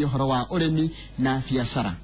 Ũhoro wa ũrĩmi na biacara,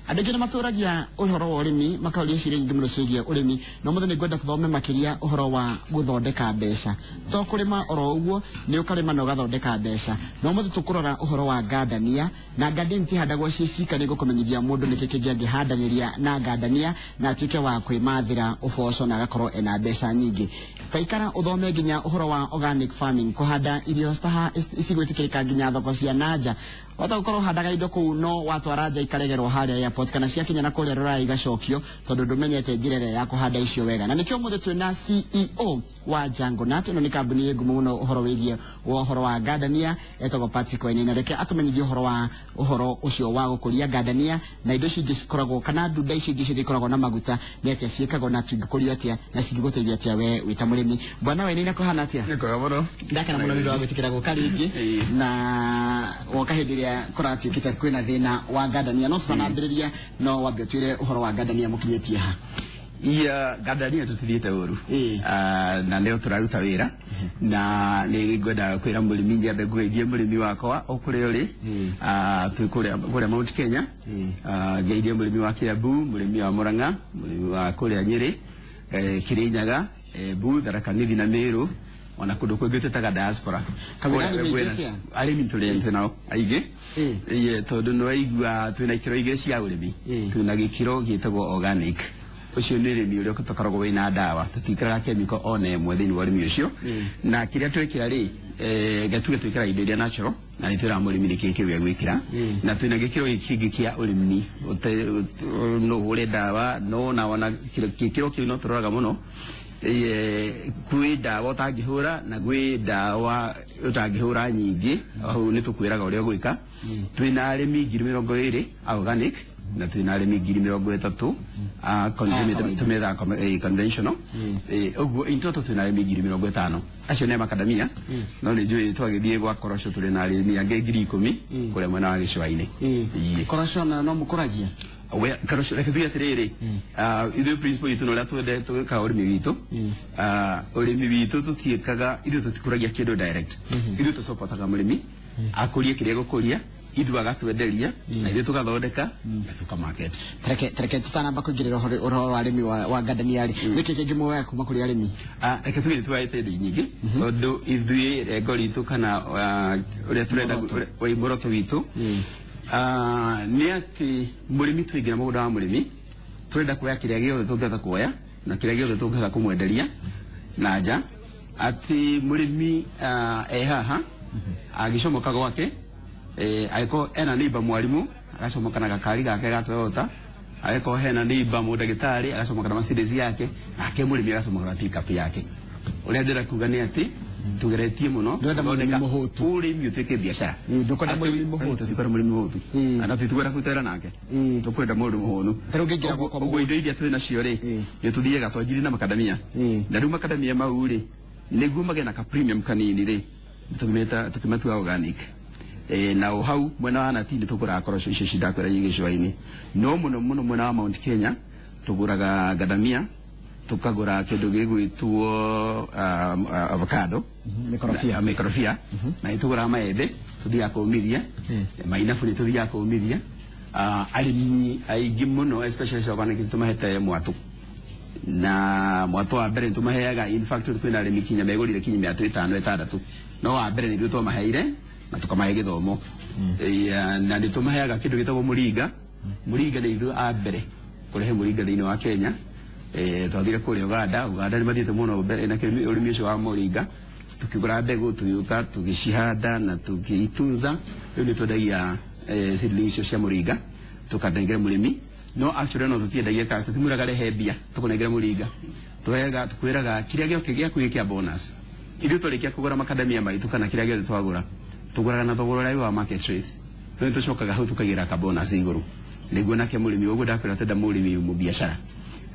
andũ aingĩ nĩ matũragia ũhoro wa ũrĩmi, makauria ciũria nyingĩ mũno ciĩgiĩ ũrĩmi. No mũthĩ nĩ ngwenda tũthome makĩria ũhoro wa gũthondeka mbeca, to kũrĩma oro ũguo, nĩ ũkarĩma na ũgathondeka mbeca. No mũthĩ tũkũrora ũhoro wa ngandania, na ngandania itihandagwo ciĩ cika. Nĩ ngũkũmenyithia mũndũ nĩkĩ kĩngĩ angĩhandanĩria na ngandania na atuĩke wa kwĩmathĩra ũboco na agakorwo ena mbeca nyingĩ. Taikara ũthome nginya ũhoro wa organic farming, kũhanda irio cigwĩtĩkĩrĩka nginya thoko cia nanja. Wata gũkorwo ũhandaga indo kũu, no watwara nja ikaregerwo harĩa airport, kana ciakinya na kũrĩa rũraya igacokio tondũ ndũmenyete njĩra ĩrĩa ya kũhanda icio wega. Na nĩkĩo ũmũthĩ twĩna CEO wa Jungle Nut. Ĩno nĩ kambuni ĩ ngumo mũno ũhoro wĩgiĩ wa ũhoro wa ngandania, etagwo Patrick Wainaina. Reke atũmenyithie ũhoro wa ũhoro ũcio wa gũkũria ngandania na indo icio ingĩ cikoragwo, kana ndunda icio ingĩ ciothe ikoragwo na maguta, nĩ atĩa ciĩkagwo na cingĩkũrio atĩa na cingĩgũteithia atĩa we wĩ ta mũrĩmi. Bwana Wainaina, kũhana atĩa? Nĩ kwega mũno. Ndakena mũno nĩ ũndũ wa gwĩtĩkĩra gũka rĩngĩ na woka hĩndĩ ĩrĩa kũratuĩkĩte kwĩna thĩna wa ngandania. No tũtanambĩrĩria, no wambe ũtwĩre ũhoro wa ngandania mũkinyĩtie ha? Iya, ngandania tũtithiĩte ũru. Ah, na nĩo tũraruta wĩra, na nĩ ngwenda kwĩra mũrĩmi, nyambe ngũgeithie mũrĩmi wakwa o kũrĩa ũrĩ. Ah, twĩ kũrĩa Mount Kenya. Ah, ngeithie mũrĩmi wa Kiambu, mũrĩmi wa Murang'a, mũrĩmi wa kũrĩa Nyĩrĩ, Kirinyaga, Embu, Tharaka Nithi na Meru, ona kũndũ kũngĩ twĩtaga diaspora. Kawĩra Kũrĩa arĩmi kwĩna- aingĩ atĩa? Arĩmi tũrĩ nao aingĩ. Iye, tondũ nĩ waigua twĩna ikĩro igĩrĩ cia ũrĩmi. Twĩna gĩkĩro gĩtagwo organic, ũcio nĩ ũrĩmi ũrĩa tũkoragwo wĩna ndawa, tũtiĩkĩraga chemical ona ĩmwe thĩinĩ wa ũrĩmi ũcio. Na kĩrĩa twĩkĩra rĩ, gatuge twĩkĩraga indo iria natural, na nĩ twĩraga mũrĩmi nĩkĩ kĩu egwĩkĩra. Na twĩna gĩkĩro gĩkĩ kĩngĩ kĩa ũrĩmi no ũhũre ndawa, no na ona gĩkĩro kĩu no tũroraga mũno. Kwĩ ndawa ũtangĩhũra na gwĩ ndawa ũtangĩhũra nyingĩ, hau nĩ tũkwĩraga ũrĩa ũgwĩka. Twĩna arĩmi 20,000 a organic na twĩna arĩmi 30,000 a kawaida. Tũmethaga conventional. Ũguo in total twĩna arĩmi 50,000, acio nĩ makadamia. No nĩ njũĩ twagĩthiĩ gwa korosho tũrĩ na arĩmi angĩ 10,000 kũrĩa mwena wa gĩcũa-inĩ. Ĩĩ. Korosho na no mũkũragia? We karosho, reke tuge atĩrĩrĩ, ithuĩ principle itũ na ũrĩa twende twĩkaga ũrĩmi witũ, ũrĩmi witũ tũtiĩkaga, ithuĩ tũtikũragia kĩndũ direct. Ithuĩ tũcopotaga mũrĩmi akũrie kĩrĩa egũkũria, ithuĩ agatwenderia na ithuĩ tũgathondeka na tũkamarket. Tareke tũtanamba kũingĩrĩra ũhoro wa arĩmi wa ngandania rĩ, nĩkĩ kĩngĩ muoyaga kuma kũrĩ arĩmi? Ah, reke tuge nĩ tuoete indo nyingĩ, tondũ ithuĩ rengo ritũ kana ũrĩa tũrenda Muoroto. Muoroto witũ nĩ atĩ mũrĩmi, twaingĩra mũgũnda wa mũrĩmi, tũrenda kuoya kĩrĩa gĩothe tũngĩhota kuoya na kĩrĩa gĩothe tũngĩhota kũmwenderia na nja, atĩ mũrĩmi e haha agĩcomoka gwake, angĩkorwo ena neighbor mwarimũ, agacomoka na gakari gake ga Toyota, angĩkorwo hena neighbor mũndagĩtarĩ, agacomoka na Mercedes yake, nake mũrĩmi agacomoka na pickup yake. Ũrĩa ndĩrenda kuga nĩ atĩ tugeretie mũno Ndũrenda mũrĩmi gũthondeka mũhũtu. ũrĩmi ũtuĩke biacara. Ndũkwenda mũrĩmi mũhũtu. Tũtikwenda mũrĩmi mũhũtu. Na tũtikwenda kũrutĩra nake, tũkwenda mũndũ mũhũnu. Ta rĩu ngĩingĩra gwakwa Ũguo indo iria twĩ nacio rĩ, nĩ tũthiaga twanjirie na makadamia, na rĩu makadamia mau rĩ, nĩguo magĩe na ka premium kanini rĩ, tũkĩmeta tũkĩmatua organic. Na o hau mwena wa Nati nĩ tũgũraga korosho icio cindakwĩra i gĩcũa-inĩ, no mũno mũno mwena wa Mount Kenya tũgũraga ngandamia, tũkagũra kĩndũ gĩgwĩtwo avocado. Mĩkorobia. Mĩkorobia, na nĩ tũgũraga maembe, tũthiaga kũmithia mainabu, nĩ tũthiaga kũmithia. Arĩmi aingĩ mũno, especially cia organic, nĩ tũmahete mwatũ, na mwatũ wa mbere nĩ tũmaheaga. In fact, kwĩna arĩmi kinya megũrire kinya mĩatũ ĩtano ĩtandatũ, no wa mbere nĩ ithuĩ twamaheire na tũkamahe gĩthomo. Na nĩ tũmaheaga kĩndũ gĩtagwo mũringa. Mũringa nĩ ithuĩ a mbere kũrehe mũringa thĩinĩ wa Kenya. Twathire kũrĩa Uganda. Uganda nĩ mathiĩte mũno mbere na ũrĩmi ũcio wa mũringa. Tũkĩgũra mbegũ, tũgĩũka, tũgĩcihanda na tũgĩitunza. Rĩu nĩ twendagia seedling icio cia mũringa, tũkanengera mũrĩmi. No actually no tũtiendagia, ka tũtimwĩraga rehe mbia tũkũnengere mũringa. Tũheaga, tũkwĩraga kĩrĩa gĩoke gĩaku gĩ kĩa bonus. Ithuĩ twarĩkia kũgũra makadamia maitũ kana kĩrĩa gĩothe twagũra, tũgũraga na thogora ũrĩa wĩ wa market rate, no nĩ tũcokaga hau tũkaigĩra ka bonus igũrũ nĩguo nake mũrĩmi. Ũguo ndakwĩra, twenda mũrĩmi mũbiacara.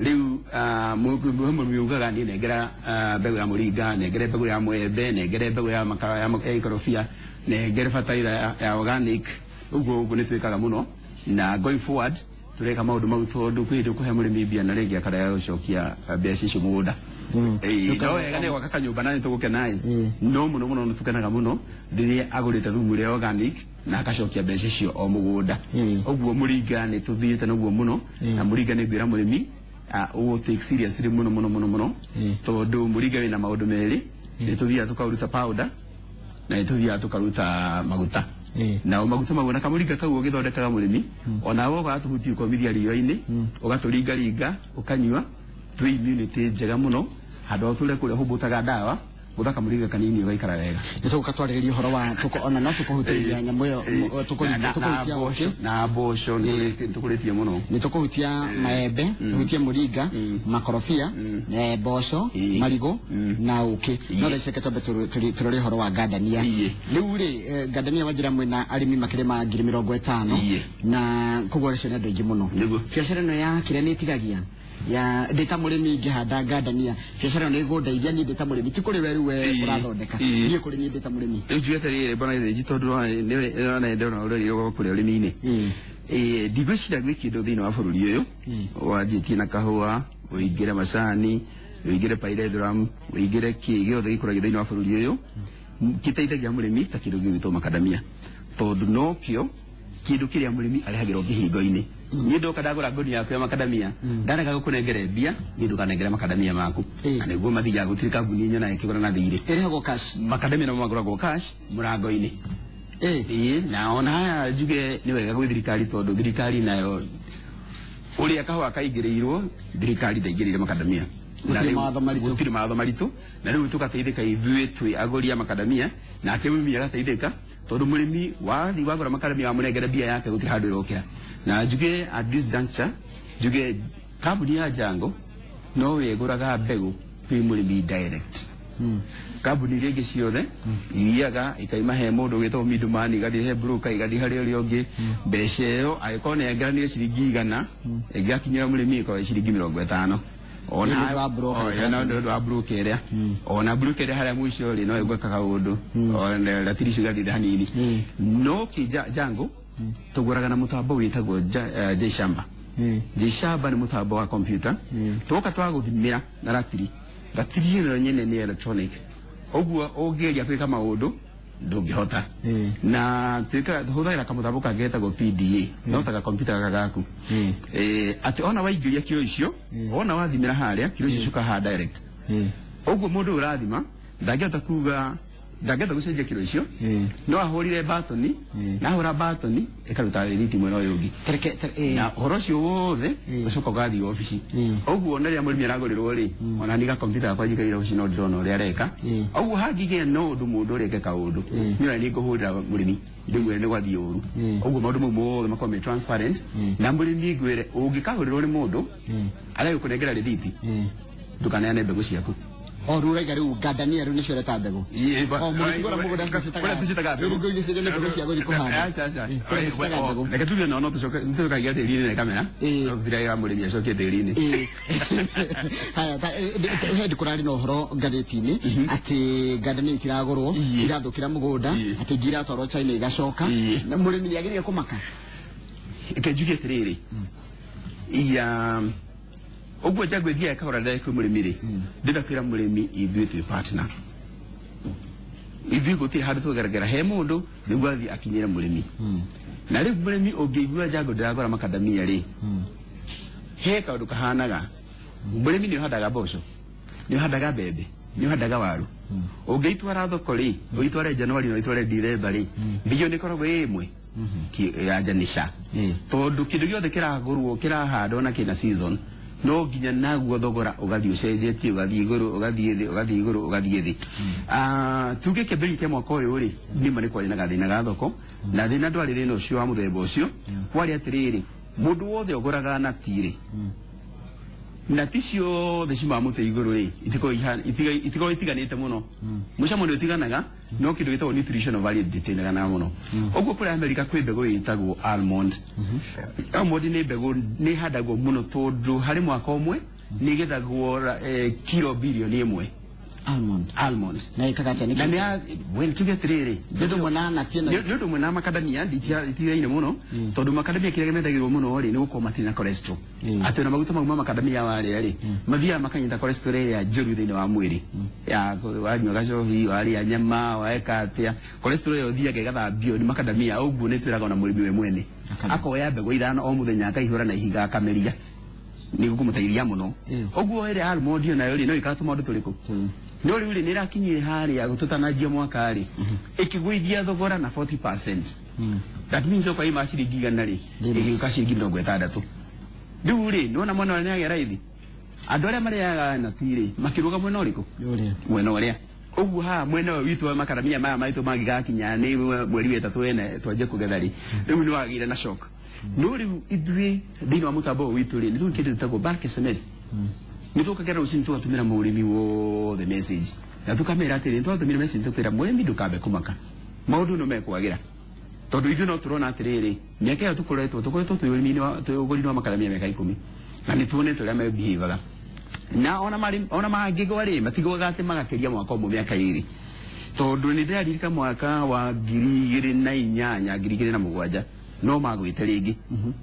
Rĩu he mũrĩmi ugaga, niĩ nengera mbegũ ya mũringa, nengere mbegũ ya mwembe, nengere mbegũ ya makara ya ikorobia, nengere bataraitha ya organic. Ũguo ũguo nĩ twĩkaga mũno, na going forward tureka maũndũ mau, tondũ kwĩ hĩndĩ ũkũhe mũrĩmi mbia na rĩngĩ akarega gũcokia mbeca icio mũgũnda. Ĩĩ, no wega nĩ gwaka kanyũmba na nĩ tũgũkena ĩ. No mũno mũno nĩ tũkenaga mũno rĩrĩa agũrĩte thumu ũrĩa organic na agacokia mbeca icio o mũgũnda. Ũguo mũringa nĩ tũthiĩte naguo mũno, na mũringa nĩ ngwĩra mũrĩmi ũ take seriously mũno mũno mũno mũno, tondũ mũringa wĩna maũndũ merĩ. Nĩ tũthiaga tũkaũruta powder na nĩ tũthiaga tũkaruta maguta. Nao maguta mau na kamũringa kau ũgĩthondekaga mũrĩmi, ona we ũgatũhutia ũkomithia riũa-inĩ, ũgatũringaringa ũkanyua, twĩ immunity njega mũno. Handũ ha ũtũre kũrĩa ũhũmbũtaga ndawa, gũtha kamũringa kanini ũgaikara wega. Nĩ tũgũka twarĩrĩria ũhoro wa ona no tũkũhutĩria nyamũ ĩyo, tũkũhutia ũkĩ. Na mboco nĩ tũkũrĩtie mũno. Nĩ tũkũhutia maembe, tũhutie mũringa, makorobia, mboco, marigũ na ũkĩ. No thaa ici reke twambe tũrore ũhoro wa ngandania. Rĩu rĩ, ngandania wanjĩra mwĩna arĩmi makĩrĩma 50,000, na koguo acio nĩ andũ aingĩ mũno. Biacara ĩno ya kĩrĩa nĩ ĩtigagia ya ndĩ ta mũrĩmi ngĩhanda ngandania, biacara ĩno nĩ ĩgũndeithia niĩ ndĩ ta mũrĩmi, ti kũrĩ we rĩu we ũrathondeka, niĩ kũrĩ niĩ ndĩ ta mũrĩmi? Rĩu njuge atĩrĩrĩ, bwana Gĩthĩnji, tondũ nĩwona ndona ũrĩa ũrĩ kũrĩa ũrĩmi-inĩ, ndigwĩciria gwĩ kĩndũ thĩinĩ wa bũrũri ũyũ wanjĩtie na kahũa, ũingĩre macani, ũingĩre pyrethrum, ũingĩre kĩ gĩothe gĩkũragio thĩinĩ wa bũrũri ũyũ gĩteithagia mũrĩmi ta kĩndũ gĩgwĩtwo makadamia, tondũ nokĩo kĩndũ kĩrĩa mũrĩmi arehagĩrwo kĩhingo-inĩ. Niĩ ndoka ndagũra ngũnia yaku ya makadamia, ndarega gũkũnengere mbia, niĩ ndũkanengere makadamia maku. Na nĩguo mathiaga, gũtirĩ kambuni nyonaga ĩkĩgũra na thirĩ. Ĩrĩhagwo cash? Makadamia namo magũragwo cash mũrango-inĩ. Ĩĩ, na ona haya njuge nĩ wega gwĩ thirikari, tondũ thirikari nayo ũrĩa kahũa kaingĩrĩirwo, thirikari ndaingĩrĩire makadamia. Na Gũtirĩ mawatho maritũ. Gũtirĩ mawatho maritũ, na rĩu tũgateithĩka ithuĩ twĩ agũri a makadamia, nake mũrĩmi agateithĩka, tondũ mũrĩmi wathiĩ wagũra makadamia wamũnengera mbia yake, gũtirĩ handũ ĩrokĩra. Na njuge at this juncture, njuge kambuni ya Jango no ĩgũraga mbegũ kwĩ mũrĩmi direct. Kambuni iria ingĩ ciothe ithiaga ikaima he mũndũ wĩtagwo middleman, igathiĩ he broker, igathiĩ harĩ ũrĩa ũngĩ. Mbeca ĩyo angĩkorwo nĩ engeranire ciringi 100, ĩngĩgakinyĩra mũrĩmi ĩkorwo ĩ ciringi 50. Nĩ ũndũ wa broker. O, ĩyo no nĩ ũndũ wa broker ĩrĩa, ona broker ĩrĩa harĩa mũico rĩ, no ĩgwĩka kaũndũ ona ratiri icio igathiĩ hanini. No kĩ Jango tũgũraga na mũtambo wĩtagwo Jshamba. Jshamba nĩ mũtambo wa computer. Tũgoka twagũthimĩra na ratiri. Ratiri ĩno nyene nĩ electronic, ũguo ũngĩgeria gwĩka maũndũ ndũngĩhota. Na twĩkaga, tũhũthagĩra kamũtambo kangĩ getagwo PDA, no ta gakompiuta gaka gaku, atĩ ona waingĩria kiro icio, wona wathimĩra harĩa, kiro icio ciũka haha direct. Ũguo mũndũ ũyũ ũrathima ndangĩhota kuga ndangĩhota gũcenjia kiro icio. No ahũrire batoni, na ahũra batoni ĩkaruta rĩthiti mwena ũyũ ũngĩ. Tereke Na ũhoro ũcio wothe ũcoka ũgathiĩ obici. Ũguo ona rĩrĩa mũrĩmi aragũrĩrwo rĩ, ona niga kompiuta yakwa njikarĩire obici no ndĩrona ũrĩa areka. Ũguo hangĩgĩa na ũndũ mũndũ ũrĩa eke kaũndũ, niĩ ona nĩ ngũhũrĩra mũrĩmi ndĩmwĩre nĩ gwathiĩ ũru. Ũguo maũndũ mau mothe makorwo me transparent. Na mũrĩmi ngwĩre, ũngĩkagũrĩrwo nĩ mũndũ arĩa gũkũnengera rĩthiti, ndũkaneane mbegũ ciaku. O rĩu ũraiga rĩu ngandania rĩu nĩcio ũreta mbegũ? O mũgĩcigũra mũgũnda? Kũrĩa tũcitaga mbegũ. Rĩu ngũgĩciria nĩ mbegũ cia gũthiĩ kũhanda. Aca, aca. Kũrĩa tũcitaga mbegũ. Reke tuge no tũcoke tũkaigĩa tĩri-inĩ na kamera. No tũtiraga mũrĩmi acokie tĩri-inĩ. Haya, he ndĩ kũrarĩ na ũhoro ngathĩti-inĩ atĩ ngandania itiragũrwo, irathũkĩra mũgũnda, atĩ ingĩ iratwarwo China igacoka. Na mũrĩmi nĩ agĩrĩire kũmaka? Reke njuge atĩrĩrĩ, iya ũguo Jango ĩthiaga ĩkagũra direct kwĩ mũrĩmi rĩ, ndĩrenda kwĩra mũrĩmi ithuĩ twĩ partner. Ithuĩ gũtirĩ handũ tũgeragera he mũndũ nĩguo athiĩ akinyĩre mũrĩmi. Na rĩu mũrĩmi ũngĩigua Jango ndĩragũra makadamia rĩ, he kaũndũ kahanaga. Mũrĩmi nĩ ũhandaga mboco, nĩ ũhandaga mbembe, nĩ ũhandaga waru, ũngĩitwara thoko rĩ, ũitware Januari na ũitware Dithemba rĩ, mbia nĩ ĩkoragwo ĩ ĩmwe? Ya njanica, tondũ kĩndũ gĩothe kĩragũrwo, kĩrahandwo na kĩna season, no nginya naguo thogora ũgathiĩ ũcenjetie, ũgathiĩ igũrũ, ũgathiĩ thĩ, ũgathiĩ igũrũ, ũgathiĩ thĩ. Tuge kĩambĩrĩria kĩa mwaka ũyũ rĩ, nĩma nĩ kwarĩ na gathĩna ga thoko, na thĩna ndwarĩ thĩna ũcio wa mũthemba ũcio. Kwarĩ atĩrĩrĩ, mũndũ wothe ũgũraga nati rĩ, nati ciothe ciumaga mũtĩ igũrũ rĩ, itikoragwo itiganĩte mũno. Mũcamo nĩ ũtiganaga, no kĩndũ gĩtagwo nutritional value ndĩtiganaga mũno. Ũguo kũrĩa America kwĩ mbegũ ĩtagwo almond. Almond nĩ mbegũ nĩ ĩhandagwo mũno, tondũ harĩ mwaka ũmwe nĩ ĩgethagwo kiro 1 bilioni. Almond. Almond. Na ĩkaga atĩa? Na Nĩkĩ? nĩ well, tuge atĩrĩrĩ, Nĩ ũndũ ũmwe na nati ĩno? Nĩ ũndũ ũmwe na makadamia, nditiraine mũno, tondũ makadamia kĩrĩa mendagĩrwo mũno rĩ, nĩ gũkorwo matirĩ na cholesterol, atĩ ona maguta mau ma makadamia warĩa rĩ, mathiaga makanyita cholesterol ĩrĩa njũru thĩinĩ wa mwĩrĩ, ya wanyua gacohi, warĩa nyama, weka atĩa, cholesterol ĩyo ĩthiaga ĩgathambio nĩ makadamia. Ũguo nĩ twĩraga ona mũrĩmi we mwene Akadamia. Akoya mbegũ 5 o mũthenya, akaihũra na ihiga, akameria, nĩ gũkũmũteithia mũno. Ũguo ĩrĩa almond nayo rĩ, no ĩkaga tũmaũndũ tũrĩkũ? No rĩu rĩ, nĩ ĩrakinyire harĩa tũtananjia mwaka rĩ, ĩkĩgũithia thogora na 40%. That means okorwo ima ciringi 100 rĩ, ĩgĩũka ciringi 60. Rĩu rĩ, nĩwona mwena ũrĩa nĩagĩa raithi. Andũ arĩa marĩaga nati rĩ, makĩrũga mwena ũrĩkũ? Nĩ ũrĩa. Mwena ũrĩa. Ũguo haha mwena ũyũ witũ wa makaramia maya maitũ mangĩgakinya nĩ mweri wa ĩtatũ ene twanjie kũgetha rĩ, rĩu nĩ wagĩire na shock. No rĩu ithuĩ thĩinĩ wa mũtambo ũyũ witũ rĩ, nĩ tũrĩ kĩndũ gĩtagwo back SMS. Nĩ tũkagera rũcinĩ tũgatũmĩra mũrĩmi wothe message na tũkamera atĩrĩ, nĩ twatũmire message tũkwĩra mũrĩmi ndũkambe kũmaka, maũndũ no mekwagĩra, tondũ ithuĩ no tũrona atĩrĩrĩ, mĩaka ĩyo tũkoretwo twĩ ũrĩmi-inĩ wa twĩ ũgũri-inĩ wa makaramia mĩaka 10, na nĩ tuonete ũrĩa mebihavaga, na ona marĩ ona mangĩgwa rĩ, matigwaga atĩ magakĩria mwaka ũmwe, mĩaka 2, tondũ nĩ ndĩraririka mwaka wa 2008, 2007, no magwĩte rĩngĩ,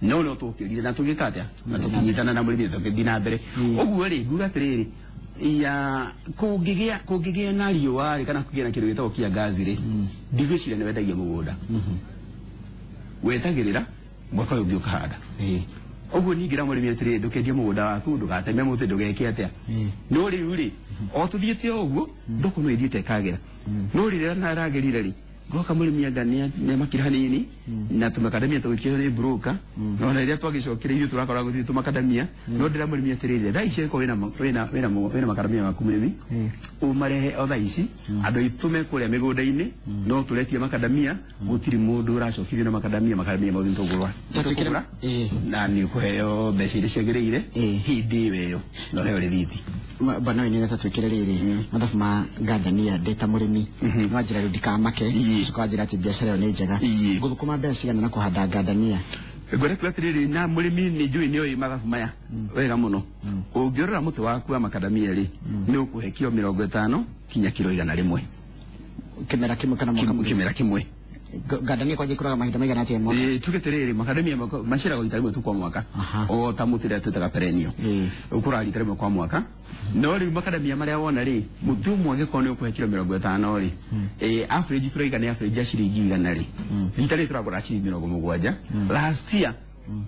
no tũkĩrire na tũgĩka atĩa na tũkĩnyitana na mũrĩmi na tũgĩthiĩ na mbere. Ũguo rĩ, nguga atĩrĩrĩ, ya kũngĩgĩa na riũa rĩ, kana kũgĩa na kĩndũ gĩtagwo kiangazi rĩ, ndigwĩciria nĩ wendagia mũgũnda, wetagĩrĩra mwaka ũyũ ũngĩ ũkahanda. Ũguo ningĩra mũrĩmi atĩrĩrĩ, ndũkendie mũgũnda waku, ndũgateme mũtĩ, ndũgeke atĩa. No rĩu rĩ, o tũthiĩte o ũguo, thoko no ĩthiĩte ĩkagĩra, no rĩrĩa naragĩrire rĩ, goka mũrĩmi anga nĩamakire hanini na tũmakadamia tũgĩkĩo nĩ broker, no na rĩrĩa twagĩcokire ithuĩ tũrakora gũtirĩ tũmakadamia. No ndĩra mũrĩmi atĩrĩrĩ, thaa ici angĩkorwo wĩna makadamia maku, mũrĩmi ũmarehe o thaa ici. Andũ aitũ me kũrĩa mĩgũnda-inĩ, no tũretie makadamia, gũtirĩ mũndũ ũracokithio na makadamia. Makadamia mothe nĩtũgũra. Tũkũgũra na nĩ ũkũheo mbeca iria ciagĩrĩire hĩndĩ ĩyo ĩyo na ũheo rĩthiti. Bwana Wainaina, ta twĩkĩre rĩrĩ mathabu ma ngandania. Ndĩ ta mũrĩmi, nĩ wanjĩra rĩu ndikamake, coka wanjĩra atĩ biacara ĩyo nĩ njega. Ngũthũkũma mbeca cigana na kũhanda ngandania? Ngwenda kuga atĩrĩrĩ, na mũrĩmi nĩ njũĩ nĩ oĩ mathabu maya wega mũno. Ũngĩrora mũtĩ waku wa makadamia rĩ, nĩ ũkũhe kiro 50 kinya kiro 100. Kĩmera kĩmwe kana mwaka mũgima? Kĩmera kĩmwe. Ngandania kwanja ikũraga mahinda maigana atĩa mwaka? Tuge atĩrĩrĩ, makadamia maciaragwo rita rĩmwe tu kwa mwaka, o ta mũtĩ ũrĩa twĩtaga perennial. Ũkũraga rita rĩmwe kwa mwaka. No rĩu makadamia marĩa wona rĩ, mũtĩ ũmwe angĩkorwo nĩ ũkũhe kiro 50 rĩ, average tũraiga nĩ average ya ciringi 100 rĩ, rita rĩrĩ tũragũra ciringi 70. Last year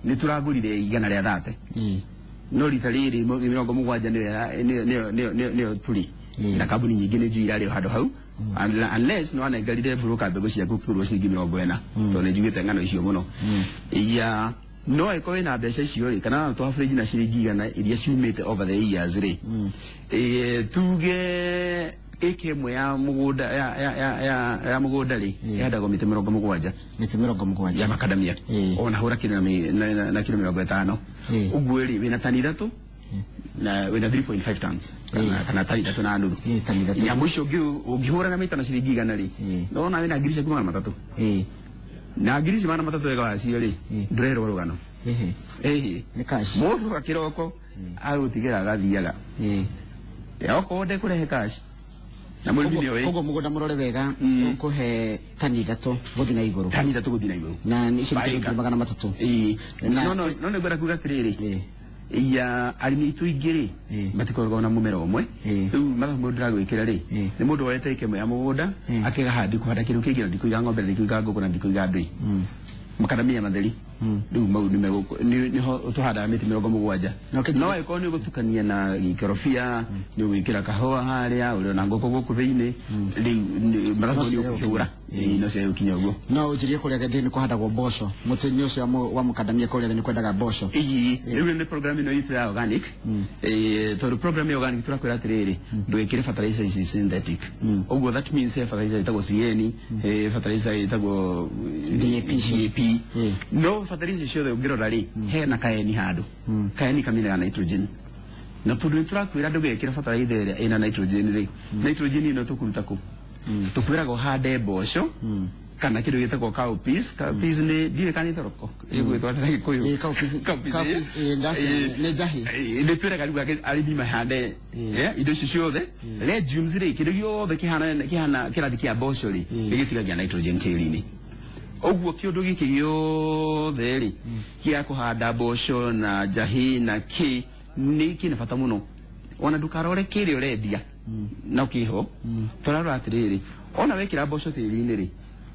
nĩ tũragũrire 130, no rita rĩrĩ 70 nĩyo tũrĩ, na kambuni nyingĩ nĩ njũĩ irarĩ o handũ hau. Unless no anengerire broker mbegũ ciaku kĩgũrwo ciringi 40, tondũ nĩ njiguĩte ng'ano icio mũno. Ya no angĩkorwo wĩna mbeca icio rĩ, kana to average na ciringi 100 iria ciumĩte over the years rĩ, tuge ĩka ĩmwe ya mũgũnda ya mũgũnda rĩ, ĩhandagwo mĩtĩ 70. Mĩtĩ 70. Ya makadamia. Ona hũra kilo na kilo 50, ũguo rĩ, wĩna tani 3 na wĩna 3.5 tons kana tani 3.5. Tani 3. Ya mũico ũngĩhũra na maita na ciringi 100 rĩ, nona wĩna ngiri ciaku 300, na ngiri icio 300 wega wacio rĩ, ndũrerwo rũgano. Ĩhĩ. Nĩ cash. Mũndũ gakĩroko agũtigĩra agathiaga. Okorwo ndekũrehe cash na mũrĩmi nĩ oĩ. Koguo mũgũnda mũrore wega ũkũhe tani 3 gũthiĩ na igũrũ. Tani 3 gũthiĩ na igũrũ. Na icio nĩ By kĩndũ acre. 300,000. Ĩĩ. No nĩ ngwenda kuga atĩrĩrĩ, ya arĩmi aitũ aingĩ rĩ, matikoragwo na mũmera ũmwe. Rĩu mathabu mũndũ ndĩragwĩkĩra rĩ, nĩ mũndũ woete ĩka ĩmwe ya mũgũnda, akĩgaha ndikũhanda kĩndũ kĩngĩ, na ndikũiga ng'ombe, na ndikũiga ngũkũ, na ndikũiga ndũi, makadamia matheri. Rĩu mau nĩho tũhandaga mĩtĩ 70. No no angĩkorwo nĩ ũgũtukania na gĩkorobia, nĩ ũgwĩkĩra kahũa harĩa ũrĩ ona ngũkũ gũkũ thĩinĩ, rĩu mathabu No nĩ ciage ũkũhũra. gũkinya. Ĩĩ, no ciage gũkinya ũguo. No ũnjĩrie, kũrĩa thĩ nĩ kũhandagwo mboco, mũtĩ-inĩ ũcio wa mũkandamia kũrĩa thĩ nĩ kwendaga mboco? Ĩĩ, rĩu nĩ program ĩno itũ ya organic, tondũ program ya organic tũrakwĩra atĩrĩrĩ, ndũgĩkĩre fertilizer ici synthetic. Ũguo that means he fertilizer ĩtagwo CN, he fertilizer ĩtagwo DAP. DAP. No fertilizer ciothe ũngĩrora rĩ, hena kaeni handũ, kaeni kaminaga nitrogen, na tondũ nĩ tũrakwĩra ndũgekĩre fertilizer ĩrĩa ĩna nitrogen rĩ, nitrogen ĩno tũkũruta kũ? Tũkwĩraga ũhande mboco. Kana kindu gitagwo cowpeas. Cowpeas ni ndiũĩ kana nĩ thoroko ĩgwĩtwo na Gĩkũyũ. Ĩĩ, cowpeas- Cowpeas, cowpeas, ĩĩ, ndaciona, nĩ njahĩ. Nĩ twĩraga rĩu arĩmi mahande indo icio ciothe. Legumes rĩ, kĩndũ gĩothe kĩhana kĩrathi kĩa mboco rĩ, nĩ gĩtigagia nitrogen tĩri-inĩ. Ũguo kĩũndũ gĩkĩ gĩothe rĩ, gĩa kũhanda mboco na njahĩ na kĩ, nĩ kĩna bata mũno. Ona ndũkarore kĩrĩa ũrendia no kĩho, tũrarora atĩrĩrĩ, ona wekĩra mboco tĩri-inĩ rĩ,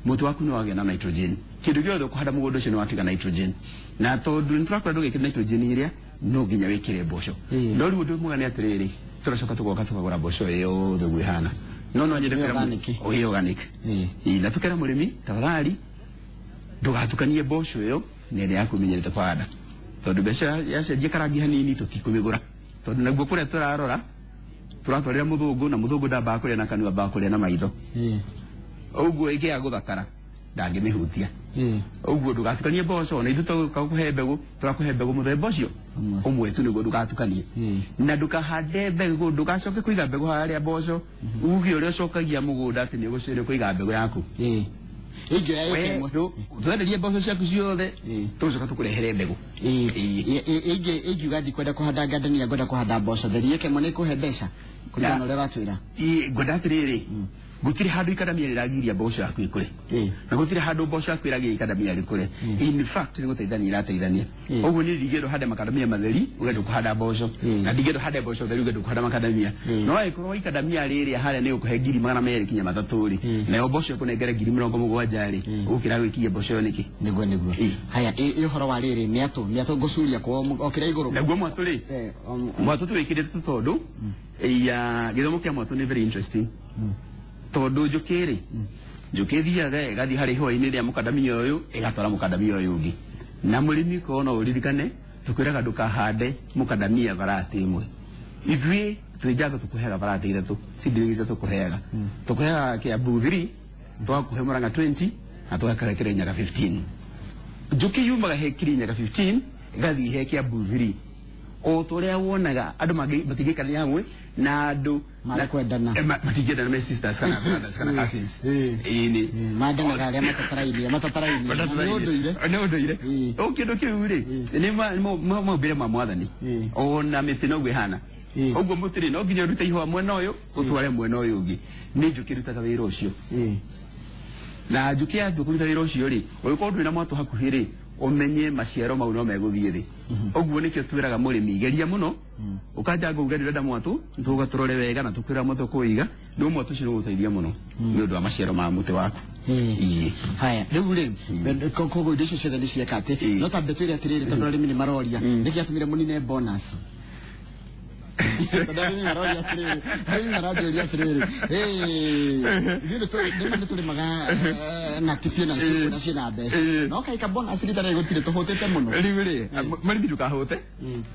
mũtĩ waku nĩ wagĩa na nitrogen. Kĩndũ gĩothe ũkũhanda mũgũnda ũcio nĩ watiga nitrogen, na tondũ nĩ tũrakora ndũgĩkĩra nitrogen ĩrĩa, no nginya wĩkĩre mboco. No rĩu ũndũ mwega nĩ atĩrĩrĩ, tũracoka tũgoka tũkagũra mboco yothe ũguo ĩhana, no nyende Nĩ kwĩra organic. Ĩ, organic. Ĩ, na tũkera mũrĩmi, tafadhali ndũgatukanie mboco ĩyo na ĩrĩa yaku ũmenyerete kũhanda, tondũ mbeca yacenjia karangi hanini tũtikũmĩgũra, tondũ naguo kũrĩa tũrarora tũratwarĩra mũthũngũ, na mũthũngũ ndambaga kũrĩa na kanua, ambaga kũrĩa na maitho. Ũguo ĩkĩaga gũthakara ndangĩmĩhutia. Ũguo ndũgatukanie mboco. Na ithuĩ tũgũka kũhe mbegũ, tũrakũhe mbegũ mũthemba ũcio ũmwe tu nĩguo ndũgatukanie, na ndũkahande mbegũ, ndũgacoke kũiga mbegũ harĩa mboco, uge ũrĩa ũcokagia mũgũnda atĩ nĩ ũgũcoka kũiga mbegũ yaku. Ingĩoya We, ĩka ĩmwe. Twenderie mboco ciaku ciothe, tũgũcoka tũkũrehere mbegũ. Ingiuga ndikwenda kũhanda ngandania, ngwenda kũhanda mboco theri, ĩka ĩmwe nĩ ĩkũhe mbeca kũringana na ũrĩa ũratwĩra? Ngwenda atĩrĩrĩ, gũtirĩ handũ ikandamia rĩragiria mboco yaku ĩkũre, na gũtirĩ handũ mboco yaku ĩragiria ikandamia rĩkũre. In fact, nĩ gũteithania irateithania. Ũguo niĩ ndingĩenda ũhande makandamia matheri ũgenda kũhanda mboco, na ndingĩenda ũhande mboco theri ũgenda kũhanda makandamia. No angĩkorwo ikandamia rĩrĩa harĩa nĩ ũkũhe 200,000 nginya 300 rĩ, nayo mboco ĩkũnengere 70,000 rĩ, ũgũkĩra gwĩkiria mboco ĩyo nĩkĩ? Nĩguo. Haya, ĩ ũhoro wa rĩrĩ, mĩatũ ngũcuria kwao o kĩrĩa igũrũ. Naguo mwatũ rĩ, mwatũ tũwĩkĩrĩte tondũ ya gĩthomo kĩa mwatũ nĩ very interesting, tondũ njũkĩ rĩ, njũkĩ ĩthiaga ĩgathiĩ harĩ ihũa-inĩ rĩa mũkandamia ũyũ, ĩgatwara mũkandamia ũyũ ũngĩ. Na mũrĩmi korwo no ũririkane, tũkwĩraga ndũkahande mũkandamia varati ĩmwe. Ithuĩ twĩ njango tũkũheaga varati ithatũ, seedlings ithatũ. Tũkũheaga Kiambu 3, tũgakũhe Murang'a 20, na tũgakũhe Kirinyaga 15. Njũkĩ yumaga he Kirinyaga 15 ĩgathiĩ he Kiambu 3, o ta ũrĩa wonaga andũ matingĩikarania hamwe na andũ. Marĩ kwendana. Matingĩendana me sisters kana brothers kana cousins. Ĩĩ nĩ. Mandanaga arĩa matatarainie. Nĩ ũndũire. Nĩ ũndũire. O kĩndũ kĩu rĩ, nĩ maũmbĩre ma mwathani. Ona mĩtĩ noguo ĩhana. Ũguo mũtĩ rĩ, no nginya ũrute ihũa mwena ũyũ ũtware mwena ũyũ ũngĩ. Nĩ njũkĩ ĩrutaga wĩra ũcio, na njũkĩ yatua kũruta wĩra ũcio rĩ, ũngĩkorwo ndũrĩ na mwatũ hakuhĩ rĩ, ũmenye maciaro mau no megũthiĩ thĩ. Ũguo nĩkĩo twĩraga mũrĩmi, geria mũno ũkanja uge ndĩrenda mwatũ, tũga tũrore wega na tũkwĩra mwatũ kũiga, no mwatũ ũcio nĩ ũgũteithia mũno nĩ ũndũ wa maciaro ma mũtĩ waku. Haya, rĩu rĩ, koguo indo icio ciothe nĩ cieka atĩ no tambe twĩre atĩrĩrĩ, tondũ arĩmi nĩ maroria nĩkĩ atũmire mũnine bonus, tondũ arĩmi maroria atĩrĩrĩ, arĩmi maranjũria atĩrĩrĩ, ithuĩ nĩma nĩ tũrĩmaga na ti biũ na ciĩkuo na ciĩna mbeca, no kaika bonus rita rĩrĩ gũtirĩ, tũhũtĩte mũno. Rĩu rĩ, marĩmi, ndũkahũte,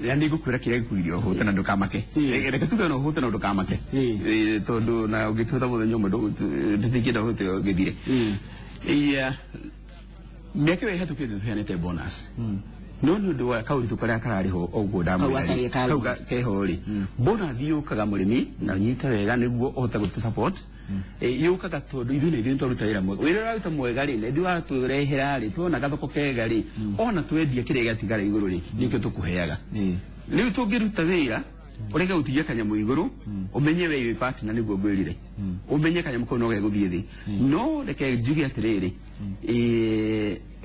na nĩ ngũkwĩra kĩrĩa gĩkũgiria ũhũte na ndũkamake. Reke tuge no ũhũte na ndũkamake. Tondũ na ũngĩkĩhũta mũthenya ũmwe tũtingĩenda ũhũte ũgĩthire. Iya, mĩaka ĩyo ĩhetũkĩte tũheanĩte bonus, no nĩ ũndũ wa kaũritũ karĩa kararĩ ho ũguo ndamwĩra Kau gatarĩ rĩ, ka kau keho rĩ, bonus yũkaga mũrĩmi na ũnyite wega nĩguo ũhote gũtũ support. Yũkaga tondũ ithuĩ nĩ ithuĩ twaruta wĩra mwega. Wĩra ũraruta mwega rĩ, na ithuĩ watũrehera rĩ, tuona gathoko kega rĩ, ona twendia kĩrĩa gĩatigara igũrũ rĩ, nĩkĩo tũkũheaga. Rĩu tũngĩruta wĩra ũrege gũtigia kanyamũ igũrũ, ũmenye we wĩ partner, nĩguo ngwĩrire ũmenye kanyamũ kau no gegũthiĩ thĩ. No reke njuge atĩrĩrĩ,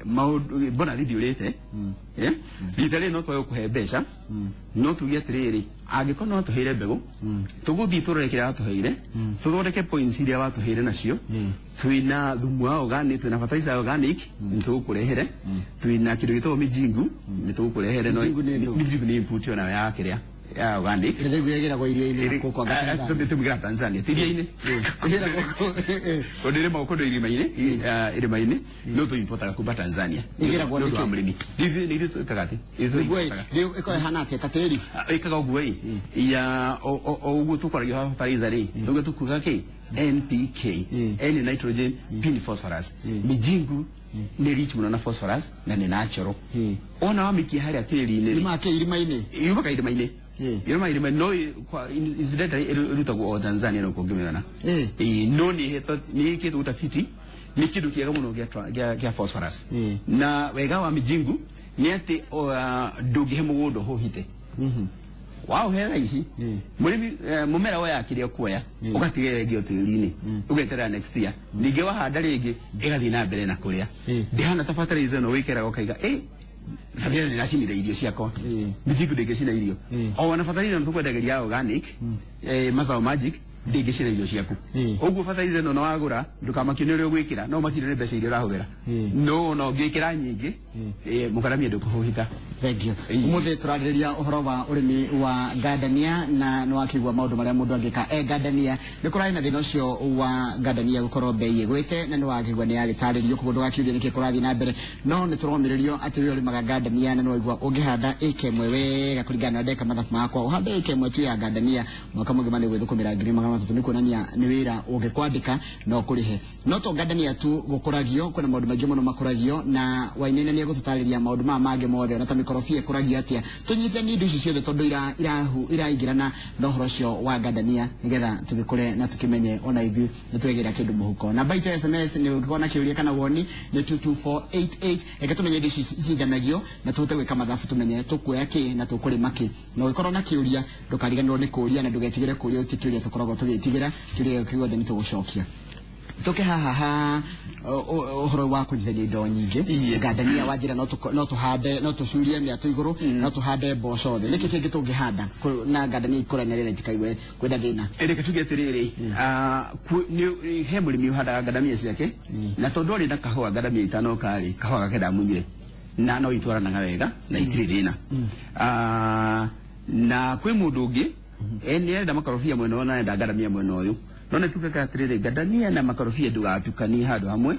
maũndũ bonathi ndiũrĩte. Rita rĩrĩ no twage gũkũhe mbeca, no tuge atĩrĩrĩ, angĩkorwo no watũheire mbegũ, tũgũthiĩ tũrore kĩrĩa watũheire, tũthondeke points iria watũheire nacio. Twĩna thumu wa organic, twĩna fertilizer organic, nĩ tũgũkũrehere. Twĩna kĩndũ gĩtagwo mijingu, nĩ tũgũkũrehere. Mijingu nĩ ndũ? Mijingu nĩ input ona ya kĩrĩa ya organic. Ĩrĩa rĩu ĩgĩragwo iria-inĩ na kũkũ anga Tanzania. Tũmĩgĩra Tanzania, ti iria-inĩ. Ĩgĩragwo Kũndũ ĩrĩmagwo kũndũ irĩma-inĩ, no tũimportaga kuma Tanzania. Ĩgĩragwo Nĩ ũndũ wa nĩkĩ? mũrĩmi. Nĩ ithuĩ twĩkaga atĩ ithuĩ Nĩguo ĩ, tũimportaga. rĩu ĩkorwo ĩhana atĩa ta tĩri? Ĩkaga ũguo ĩ, ya o ũguo tũkwaragia haha fertilizer rĩ, ũguo tũkuga kĩ NPK. N nĩ nitrogen, P nĩ phosphorus. Mijingu nĩ rich mũno na phosphorus na nĩ natural. Ona wamĩikia harĩa tĩri-inĩ rĩ, Yumaga kĩ irima-inĩ? Yumaga irima-inĩ. Yumaga irima, no incidentally ĩrutagwo o Tanzania no kũngĩmĩona. No nĩ ĩkĩtwo utafiti. Nĩ kĩndũ kĩega mũno gĩa phosphorus. Na wega wa mijingu nĩ atĩ ndũngĩhe mũgũnda ũhũhite. Waũhe thaa ici, mũrĩmi, mũmera woya kĩrĩa ũkuoya, ũgatiga ĩngĩ o tĩri-inĩ, ũgeterera next year, ningĩ wahanda rĩngĩ ĩgathiĩ na mbere na kũrĩa. Ndĩhana ta fertilizer ĩno wĩkĩraga ũkaiga fertilizer nĩ ĩracinire irio ciakwa. Mijingu ndĩngĩcina irio. Ona fertilizer ĩno tũkwendagĩria organic, Mazao Magic, ndĩngĩcina irio ciaku. Ũguo fertilizer ĩno wagũra, ndũkamakio nĩ ũrĩa ũgwĩkĩra, no ũmakio nĩ mbeca iria ũrahũthĩra. No ona ũngĩkĩra nyingĩ, mũkaramia ndũkũhũhita. Thank you. Umuthi turarĩrĩria ũhoro wa ũrĩmi wa gardenia, na nĩ wakĩigua maũndũ marĩa mũndũ angĩka e gardenia. Nĩ kũrarĩ na thĩna ũcio wa gardenia gũkorwo bei ĩgwĩte, na nĩ wakĩigua nĩ yagĩtarĩrio, koguo ndũgakiurie nĩkĩ kũrathiĩ na mbere. No nĩ tũromĩrĩrio atĩ we ũrĩmaga gardenia na nĩ waigua ũngĩhanda ĩka ĩmwe wega kũringana na ndeka mathabu makwa, ũhande ĩka ĩmwe tu ya gardenia mwaka mũgima nĩ gwĩthũkũmĩra 300,000, nĩ kuonania nĩ wĩra ũngĩkwandĩka no kũrĩhe. No to gardenia tu gũkũragio, kwĩna maũndũ maingĩ mũno makũragio, na Wainaina nĩ egũtũtarĩria maũndũ maya mangĩ mothe, ona ta mĩkorobia ĩkũragio atĩa. Tũnyitithanie indo ici ciothe tondũ iraingĩrana na ũhoro ũcio wa gardenia, nĩgetha tũgĩkũre na tũkĩmenye ona ithuĩ nĩ twegĩra kĩndũ mũhuko. Namba itũ ya SMS nĩ ũngĩkorwo na kĩũria kana woni nĩ 22488. Reke tũmenye indo ici icithanagio na tũhote gwĩka mathabu, tũmenye tũkuoya kĩ na tũkũrĩma kĩ. Na ũngĩkorwo na kĩũria ndũkariganĩrwo nĩ kũũria, na ndũgetigĩre kũũria, gũtirĩ kĩũria tũkoragwo tũgĩtigĩra, kĩũria gĩothe nĩ tũgũcokia. Tũke haha ha ũhoro wa kũnyitithania indo nyingĩ. Gardenia wa njĩra no tũhande, no tũcurie mĩatũ igũrũ, no tũhande mboco thĩ. Nĩkĩ kĩngĩ tũngĩhanda na gardenia ikũre na rĩera itikaigue kwĩna thĩna? Reke tuge atĩrĩrĩ, he mũrĩmi ũhandaga ngandamia ciake, na tondũ arĩ na kahũa ngandamia itanoka rĩ, kahũa gake ndamunyire, na no itwaranaga wega na itirĩ thĩna. Na kwĩ mũndũ ũngĩ nĩ arenda makorobia mwena ũyũ na arenda ngandamia mwena ũyũ, no nĩ tugaga atĩrĩrĩ, ngandamia na makorobia ndũgatukanie handũ hamwe,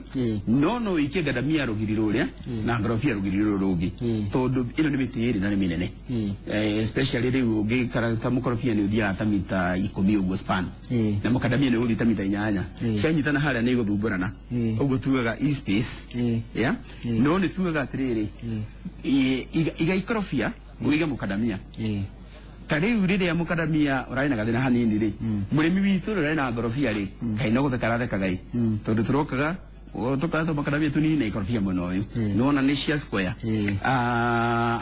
no ũikie ngandamia rũgiri rũrĩa na ngorobia rũgiri rũrũ rũngĩ, tondũ ĩno nĩ mĩtĩ ĩrĩ na nĩ mĩnene. Especially rĩu ũngĩikara ta mũkorobia nĩ ũthiaga ta mita 10 ũguo span, na mũkandamia nĩ ũgũthiĩ ta mita 8, cianyitana harĩa nĩ igũthumbũrana. Ũguo tugaga e space. Yeah? No nĩ tugaga atĩrĩrĩ, iga ikorobia ũige mũkandamia. Ta rĩu rĩrĩa mũkandamia ũrarĩ na gathĩna hanini rĩ, mũrĩmi witũ ũrĩa ũrarĩ na ngorobia rĩ, kaĩ no gũtheka arathekaga ĩ, tondũ tũrokaga tũkatho makandamia tũnini na ikorobia mwena ũyũ, nĩwona nĩ cia square.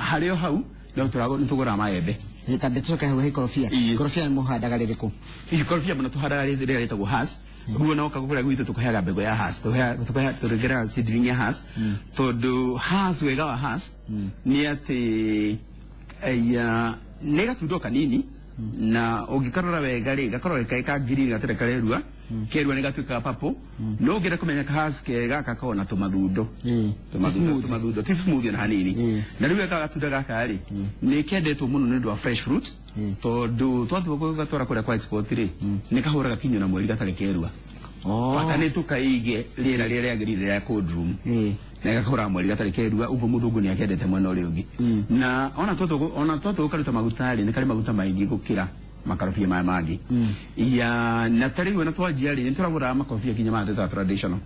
Harĩ o hau no tũgũraga maembe. Tambe tũcoke hau he ikorobia. Ikorobia nĩ mũhandaga rĩrĩkũ? Ikorobia mũno tũhandaga rĩrĩa rĩtagwo Hass. Ũguo no kagũkũrĩa gwitũ tũkũheaga mbegũ ya Hass, tũrengeraga seedling ya Hass, tondũ Hass, wega wa Hass nĩ atĩ nĩ gatundo kanini, na ũngĩkarora wega rĩ, gakoragwo ge ka green gatarĩ karerua, kerua nĩ gatuĩkaga purple. No ũngĩenda kũmenya ka Hass kega, gakoragwo na tũmathundo, tũmathundo ti smooth ona hanini. Na rĩu gaka gatunda gaka rĩ, nĩ kendetwo mũno nĩ ũndũ wa fresh fruit, tondũ twatua gũgatwara kũrĩa kwa export rĩ, nĩ kahũraga kinyo na mweri gatarĩ kerua. Bata nĩ tũkaige rĩera rĩrĩa rĩagĩrĩire rĩa cold room, na gakahũraga mweri gatarĩ kerua. Ũguo mũthũngũ nĩ akendete mwena ũrĩa ũngĩ. Na ona twatua gũkaruta maguta rĩ, nĩ karĩ maguta maingĩ gũkĩra makarobia maya mangĩ. Ya, na ta rĩu ona twanjia rĩ, nĩ tũragũraga makorobia nginya maya twĩtaga traditional.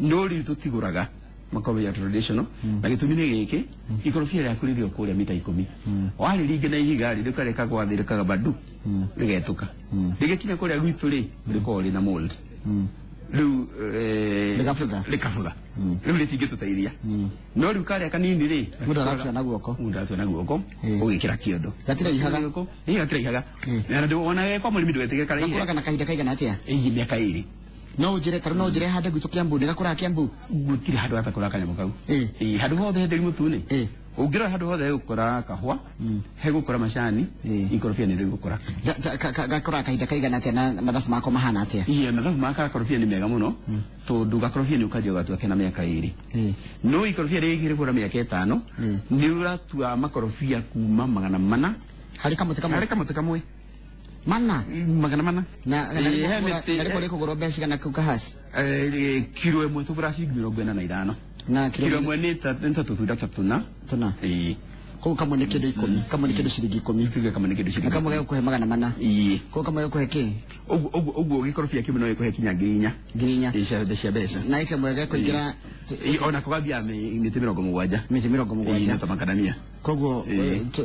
No rĩu tũtigũraga makorobia traditional, na gĩtũmi nĩ gĩkĩ, ikorobia rĩaku rĩrĩ o kũrĩa mita 10, warĩringa na ihiga rĩ, rĩkareka gwa thĩ, rĩkaga badu, rĩgetũka, rĩgĩkinya kũrĩa gwitũ rĩ, rĩkoragwo rĩna mold rĩu, Rĩgabutha. Rĩkabutha rĩu rĩtingĩtũteithia. No rĩu karĩa kanini rĩ, Mũndũ aratua na guoko. Mũndũ aratua na guoko, ũgĩkĩra kĩondo. Gatiraihaga. Ĩĩ, gatiraihaga. Na ona we kwa mũrĩmi ndũgetigĩre karaihe. Gakũraga na kahinda kaigana atĩa? Ĩĩ, mĩaka 2. No ũnjĩre, tarĩu no ũnjĩre hande gwitũ Kiambu, nĩ gakũraga Kiambu? Gũtirĩ handũ gatakũraga kanyamũ kau. Ĩĩ, handũ hothe he tĩri mũtune. Ũngĩrora handũ hothe hegũkũra kahũa, hegũkũra macani, ikorobia nĩ rĩgũkũra. Gakũraga kahinda kaigana atĩa, na mathabu mako mahana atĩa? Ĩĩ, mathabu ma gakorobia nĩ mega mũno, tondũ gakorobia nĩ ũkanjia ũgatua kena mĩaka 2. No ikorobia rĩngĩ rĩkũra mĩaka 5, nĩ ũratua makorobia kuma 400. Harĩ kamũtĩ kamwe? Harĩ kamũtĩ kamwe. Mana? 400. Na He mĩtĩ- na rĩmwe rĩkũgũrwo mbeca cigana kau kahasi? Kiro ĩmwe tũgũraga ciringi 45. Na kiro ĩmwe nĩ ta tũtunda ta tũna. Tũna. Ĩĩ. Koguo kamwe nĩ kĩndũ 10, kamwe nĩ kĩndũ ciringi 10. Tuge kamwe nĩ kĩndũ ciringi Na kamwe gegũkũhe 400. Ĩĩ. Koguo kamwe gegũkũhe kĩ? Ũguo gĩkorobia kĩmwe no gĩkũhe kinya 4,000. 4,000. Ĩĩ, cia mbeca. Na ĩkĩmwe gegũkũingĩra Ĩĩ, ona ko gathiaga mĩtĩ 70. Mĩtĩ 70. Ĩĩ, no ta makadamia. Koguo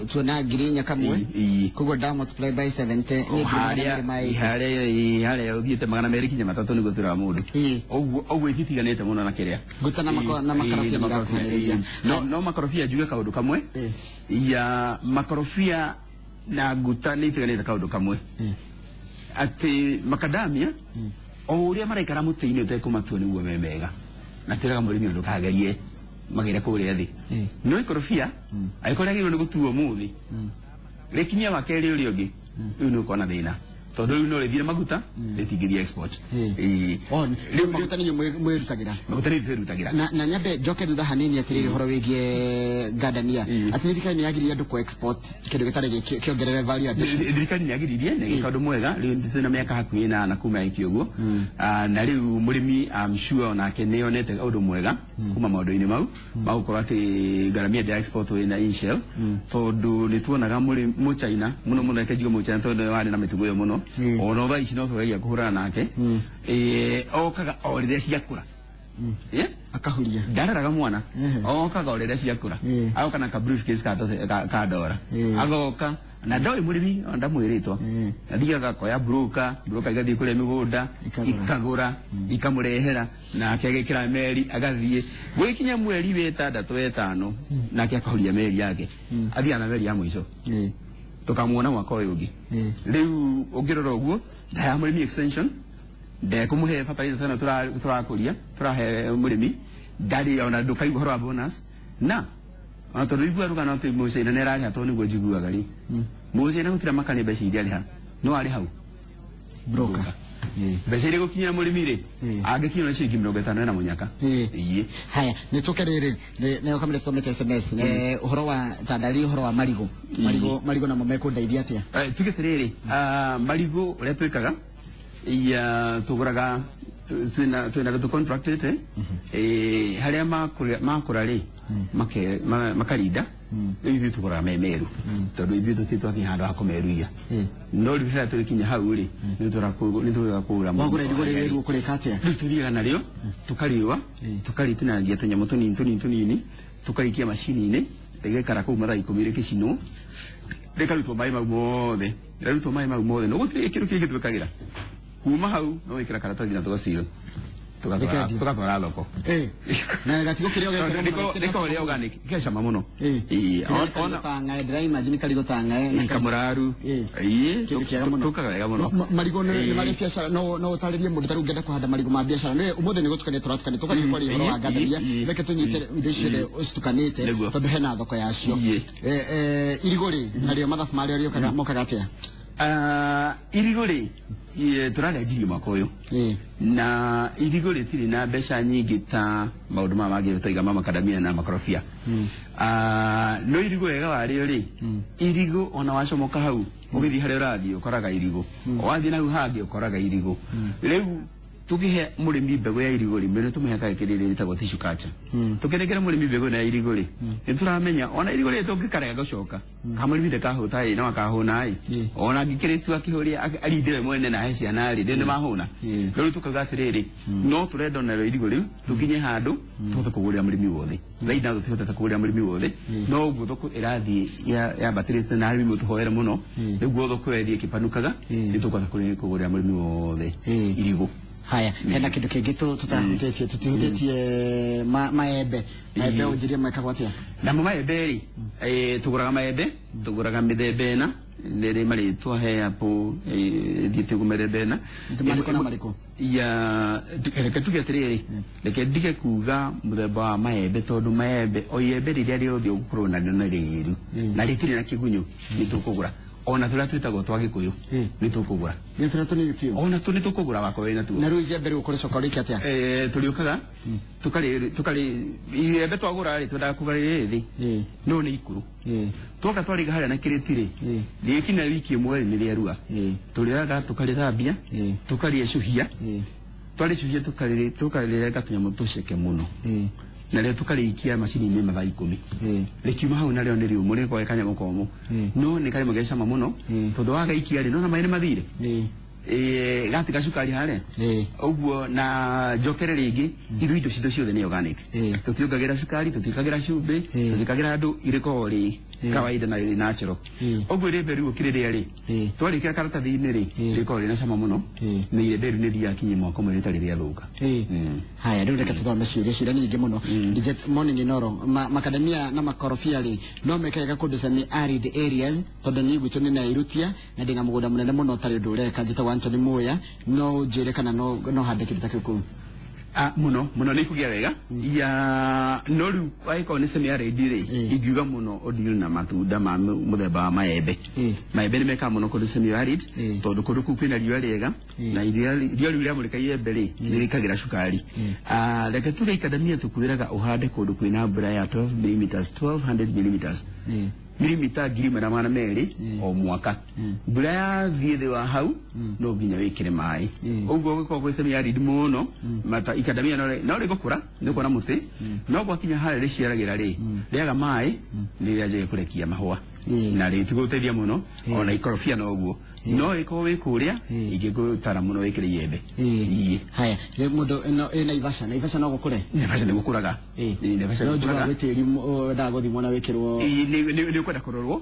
tuona 4,000 kamwe. Koguo da multiply by 70 nĩ 280. Harĩa ũthiĩte 203 nĩguo twĩraga mũndũ. Ũguo ũguo ititiganĩte mũno na kĩrĩa nguta na na makorobia nĩgakuhĩrĩria. No makorobia njuge kaũndũ kamwe ya makorobia na nguta nĩ itiganĩte kaũndũ kamwe atĩ makadamia o ũrĩa maraikara mũtĩ-inĩ ũtekũmatua nĩguo me mega na twĩraga mũrĩmi ũndũ kagerie magĩre kũrĩa thĩ. No ikorobia angĩkorwo rĩagĩrĩirwo nĩ gũtuo ũmũthĩ rĩkinyia wa kerĩ ũrĩa ũngĩ rĩu nĩ ũkona thĩna tondũ rĩu no rĩthire maguta rĩtingĩthiĩ export. Rĩu maguta nĩ mwĩrutagĩra. Maguta nĩ twĩrutagĩra. Na nyambe njoke thutha hanini atĩrĩrĩ ũhoro wĩgiĩ ngandania atĩ thirikari nĩ yagiririe andũ kũ export kĩndũ gĩtarĩ kĩongerere value addition. Thirikari nĩ yagiririe na ĩgĩka ũndũ mwega. Rĩu twĩna mĩaka hakuhĩ 8 kuma ĩkĩ ũguo na rĩu mũrĩmi I'm sure onake nĩ onete ũndũ mwega kuma maũndũ-inĩ mau magũkorwo atĩ ngaramia ndĩa export wĩna inshell tondũ nĩ tuonaga mũchaina mũno mũno reke njuge mũchaina tondũ warĩ na mĩtugo ĩyo mũno ona thaa ici no tũgeria kũhũrana nake okaga o rĩrĩa ciakũra akahuria ndareraga mwana okaga o rĩrĩa ciakũra agoka na ka briefcase ka ndora agoka na ndoĩ mũrĩmi ona ndamwĩrĩtwo athiaga akoya broker igathiĩ kũrĩa mĩgũnda ikagũra ikamũrehera nake agĩkĩra meri agathiĩ gwĩkinya mweri wa 6 5 nake akahuria meri yake athiaga na meri ya mũico tũkamuona mwaka ũyũ ũngĩ. Rĩu ũngĩrora ũguo ndaya mũrĩmi extension ndekũmũhe fertilizer tena tũrakũria tũrahe mũrĩmi ndarĩ ona ndũkaigua ũhoro wa bonus na ona tondũ igua rũgano atĩ mũcaina nĩ ararĩha tondũ nĩguo njiguaga rĩ mũcaina gũtirĩ maka nĩ mbeca iria arĩha no arĩ hau broker mbeca iria gũkinyĩra mũrĩmi rĩ angĩkinyĩrwo nĩ ciringi 50 na mũnyaka. Haya nĩ tũke rĩrĩ nĩ ũkamĩre tũthomete SMS ũhoro wa tandari ũhoro wa marigũ marigũ namo mekũndeithia atĩa? Tuge atĩrĩrĩ marigũ ũrĩa twĩkaga ya tũgũraga twĩna gũtũ contractĩte harĩa makũra rĩ makarinda rĩu ithuĩ tũgũraga me meru tondũ ithuĩ tũtirĩ twakinya handũ ha kũmeruia no rĩu harĩa tũrĩkinya hau rĩ nĩ tũrĩga kũgũra wagũra irigũ rĩrĩ ũkũrĩka atĩa? Rĩu tũthiaga narĩo tũkarĩũa tũkarĩtinangia tũnyamũ tũnini tũnini tũnini tũkarĩikia macini-inĩ rĩgaikara kũu mathaa 10 rĩgĩcinwo rĩkarutwo maĩ mau mothe rĩarutwo maĩ mau mothe no gũtirĩ kĩndũ kĩngĩ twĩkagĩra kuma hau no wĩkĩra karatathi na tũgaciru tũgatwara thoko na gatigo kĩrĩa ũgekĩra nĩko rĩa organic gecama mũno ndĩra imagine karigũ ta ng'ae kamũraru kĩndũ kĩega mũno tũkaga wega mũno. Marigũ nĩ marĩ biacara no ũtarĩrie mũndũ ta rĩu ũngĩenda kũhanda marigũ ma biacara nĩ ũmũthĩ nĩ gũtukania tũratukania tũkaria kwaria ũhoro wa ngandania reke tũnyite indo ici ciothe ũcitukanĩte tondũ hena thoko yacio. Irigũ rĩ narĩo mathabu marĩo rĩũkaga mokaga atĩa? Irigũ rĩ tũrarĩanjirie mwaka ũyũ na irigũ rĩtirĩ na mbeca nyingĩ ta maũndũ maya mangĩ tũiga ma makadamia na makorobia. No irigũ wega warĩo rĩ irigũ ona wacomoka hau ũgĩthiĩ harĩa ũrathiĩ ũkoraga irigũ wathiĩ na hau hangĩ ũkoraga irigũ. Rĩu tũkĩhe mũrĩmi mbegũ ya irigũ rĩ mbere tũmũhekaga kĩrĩa rĩtagwo tissue culture tũkĩnengera mũrĩmi mbegũ ĩno ya irigũ rĩ nĩ tũramenya ona irigũ rĩrĩ tũngĩkarega gũcoka kamũrĩmi ndakahũta ĩ no akahũna ĩ ona angĩkĩrĩtua akĩhũria arindĩre mwene na ahe ciana rĩ nĩ mahũna. Rĩu tũkauga atĩrĩrĩ no tũrenda onarĩo irigũ rĩu tũkinye handũ tũhote kũgũrĩra mũrĩmi wothe right now tũtihotete kũgũrĩra mũrĩmi wothe no ũguo thoko ĩrathiĩ yambatĩrĩte na arĩmi mũtũhoere mũno rĩu guo thoko ĩrathiĩ ĩkĩpanukaga nĩ tũkũhota kũgũrĩra mũrĩmi wothe irigũ. Haya hena kĩndũ kĩngĩ tũtahutĩtie tũtihutĩtie maembe maembe ũnjirie mekagwo atĩa? Namo maembe rĩ tũgũraga maembe tũgũraga mĩthemba ĩna nĩrĩ marĩtwa he apple thiĩte ũguo mĩthemba ĩna marĩkũ na marĩkũ? Ya reke tuge atĩrĩrĩ reke ndige kuga mũthemba wa maembe tondũ maembe o iembe rĩrĩa rĩothe ũgũkorwo narĩo na rĩru na rĩtirĩ na kĩgunyũ nĩ tũkũgũra ona tũrĩa twĩtagwo twa gĩkũyũ nĩ tũkũgũra nĩ tũrĩa tũnini biũ ona tũ nĩ tũkũgũra wakorwo wĩna tuo. Na rĩu iembe rĩu ũkũrĩcoka ũrĩke atĩa? Tũrĩũkaga tũkarĩ iembe twagũra rĩ twendaga kũgũra rĩrĩ thĩ no nĩ ikũrũ twoka twarĩga harĩa na kĩrĩti rĩ rĩgĩkinya wiki ĩmwe rĩ nĩ rĩerua tũrĩoyaga tũkarĩthambia tũkarĩecũhia twarĩcũhia tũkarĩrenga tũnyamũ tũceke mũno narĩo tũkarĩikia macini-inĩ mathaa 10 rĩkiuma hau narĩo nĩ rĩũmũ rĩkorwo kanyamũ komũ no nĩ karĩmwe gecama mũno tondũ wagaikia rĩ nona maĩ nĩ mathire Gatiga cukari harĩa. Ũguo na njokere rĩngĩ, ithuĩ indo citũ ciothe nĩ organic. Tũtiongagĩra cukari, tũtiĩkagĩra cumbĩ, tũtiĩkagĩra andũ, irĩkoragwo rĩ kawaida na rĩ natural. Ũguo irembe rĩu ũkĩrĩrĩa rĩ, twarĩkĩra karatathi-inĩ rĩ, rĩkoragwo rĩna cama mũno, na irembe rĩu nĩthiaga kinyi mwaka ũmwe rĩtarĩ rĩathũka. Haya, rĩu reke tũthome ciũria, ciũria nĩ nyingĩ mũno. Bridget, morning Inoro. Macadamia na makorobia rĩ, no meke wega kũndũ semi arid areas? Tondũ niĩ gwitũ nĩ Nairutia na ndĩna mũgũnda mũnene mũno ũtarĩ ũndũ ũreka. Njĩtagwo Anthony Muya, no ũnjĩre kana no hande kĩndũ ta kĩu kũu? Ah, muno muno nĩ ikũgĩa wega ya, no rĩu angĩkorwo nĩ semi arid rĩ, ingiuga mũno ũdeal na matunda ma mũthemba wa maembe. Maembe nĩ mekaga mũno kũndũ semi arid, tondũ kũndũ kũu kwĩna riũa rĩega, na riũa rĩu rĩamũrĩka iembe rĩ, nĩ rĩkagĩra cukari. Ah, reke tuge ikadamia tũkwĩraga ũhande kũndũ kwĩna mbura ya 12 millimeters, 1200 millimeters, milimita 1200 o mwaka. Mbura yathiĩ thĩ wa hau, no nginya wĩkĩre maĩ. Ũguo ũgĩkorwo gwĩ semi arid mũno, mata ikadamia no rĩgũkũra, nĩ ũkuona mũtĩ, no gwakinya harĩa rĩciaragĩra rĩ, rĩaga maĩ, nĩ rĩanjagia kũrekia mahũa na rĩtigũteithia mũno. Ona ikorobia noguo, no ĩkorwo wĩ kũrĩa ingĩgũtara mũno wĩkĩre iembe. Ĩĩ. Haya, rĩu mũndũ ĩno ĩ Naivasha, Naivasha no gũkũre? Naivasha nĩ gũkũraga. Ĩĩ, Naivasha no nĩ njugaga gũkũraga. gwĩ tĩri wendaga gũthimwo na wĩkĩrwo. Ĩĩ, nĩ ũkwenda kũrorwo,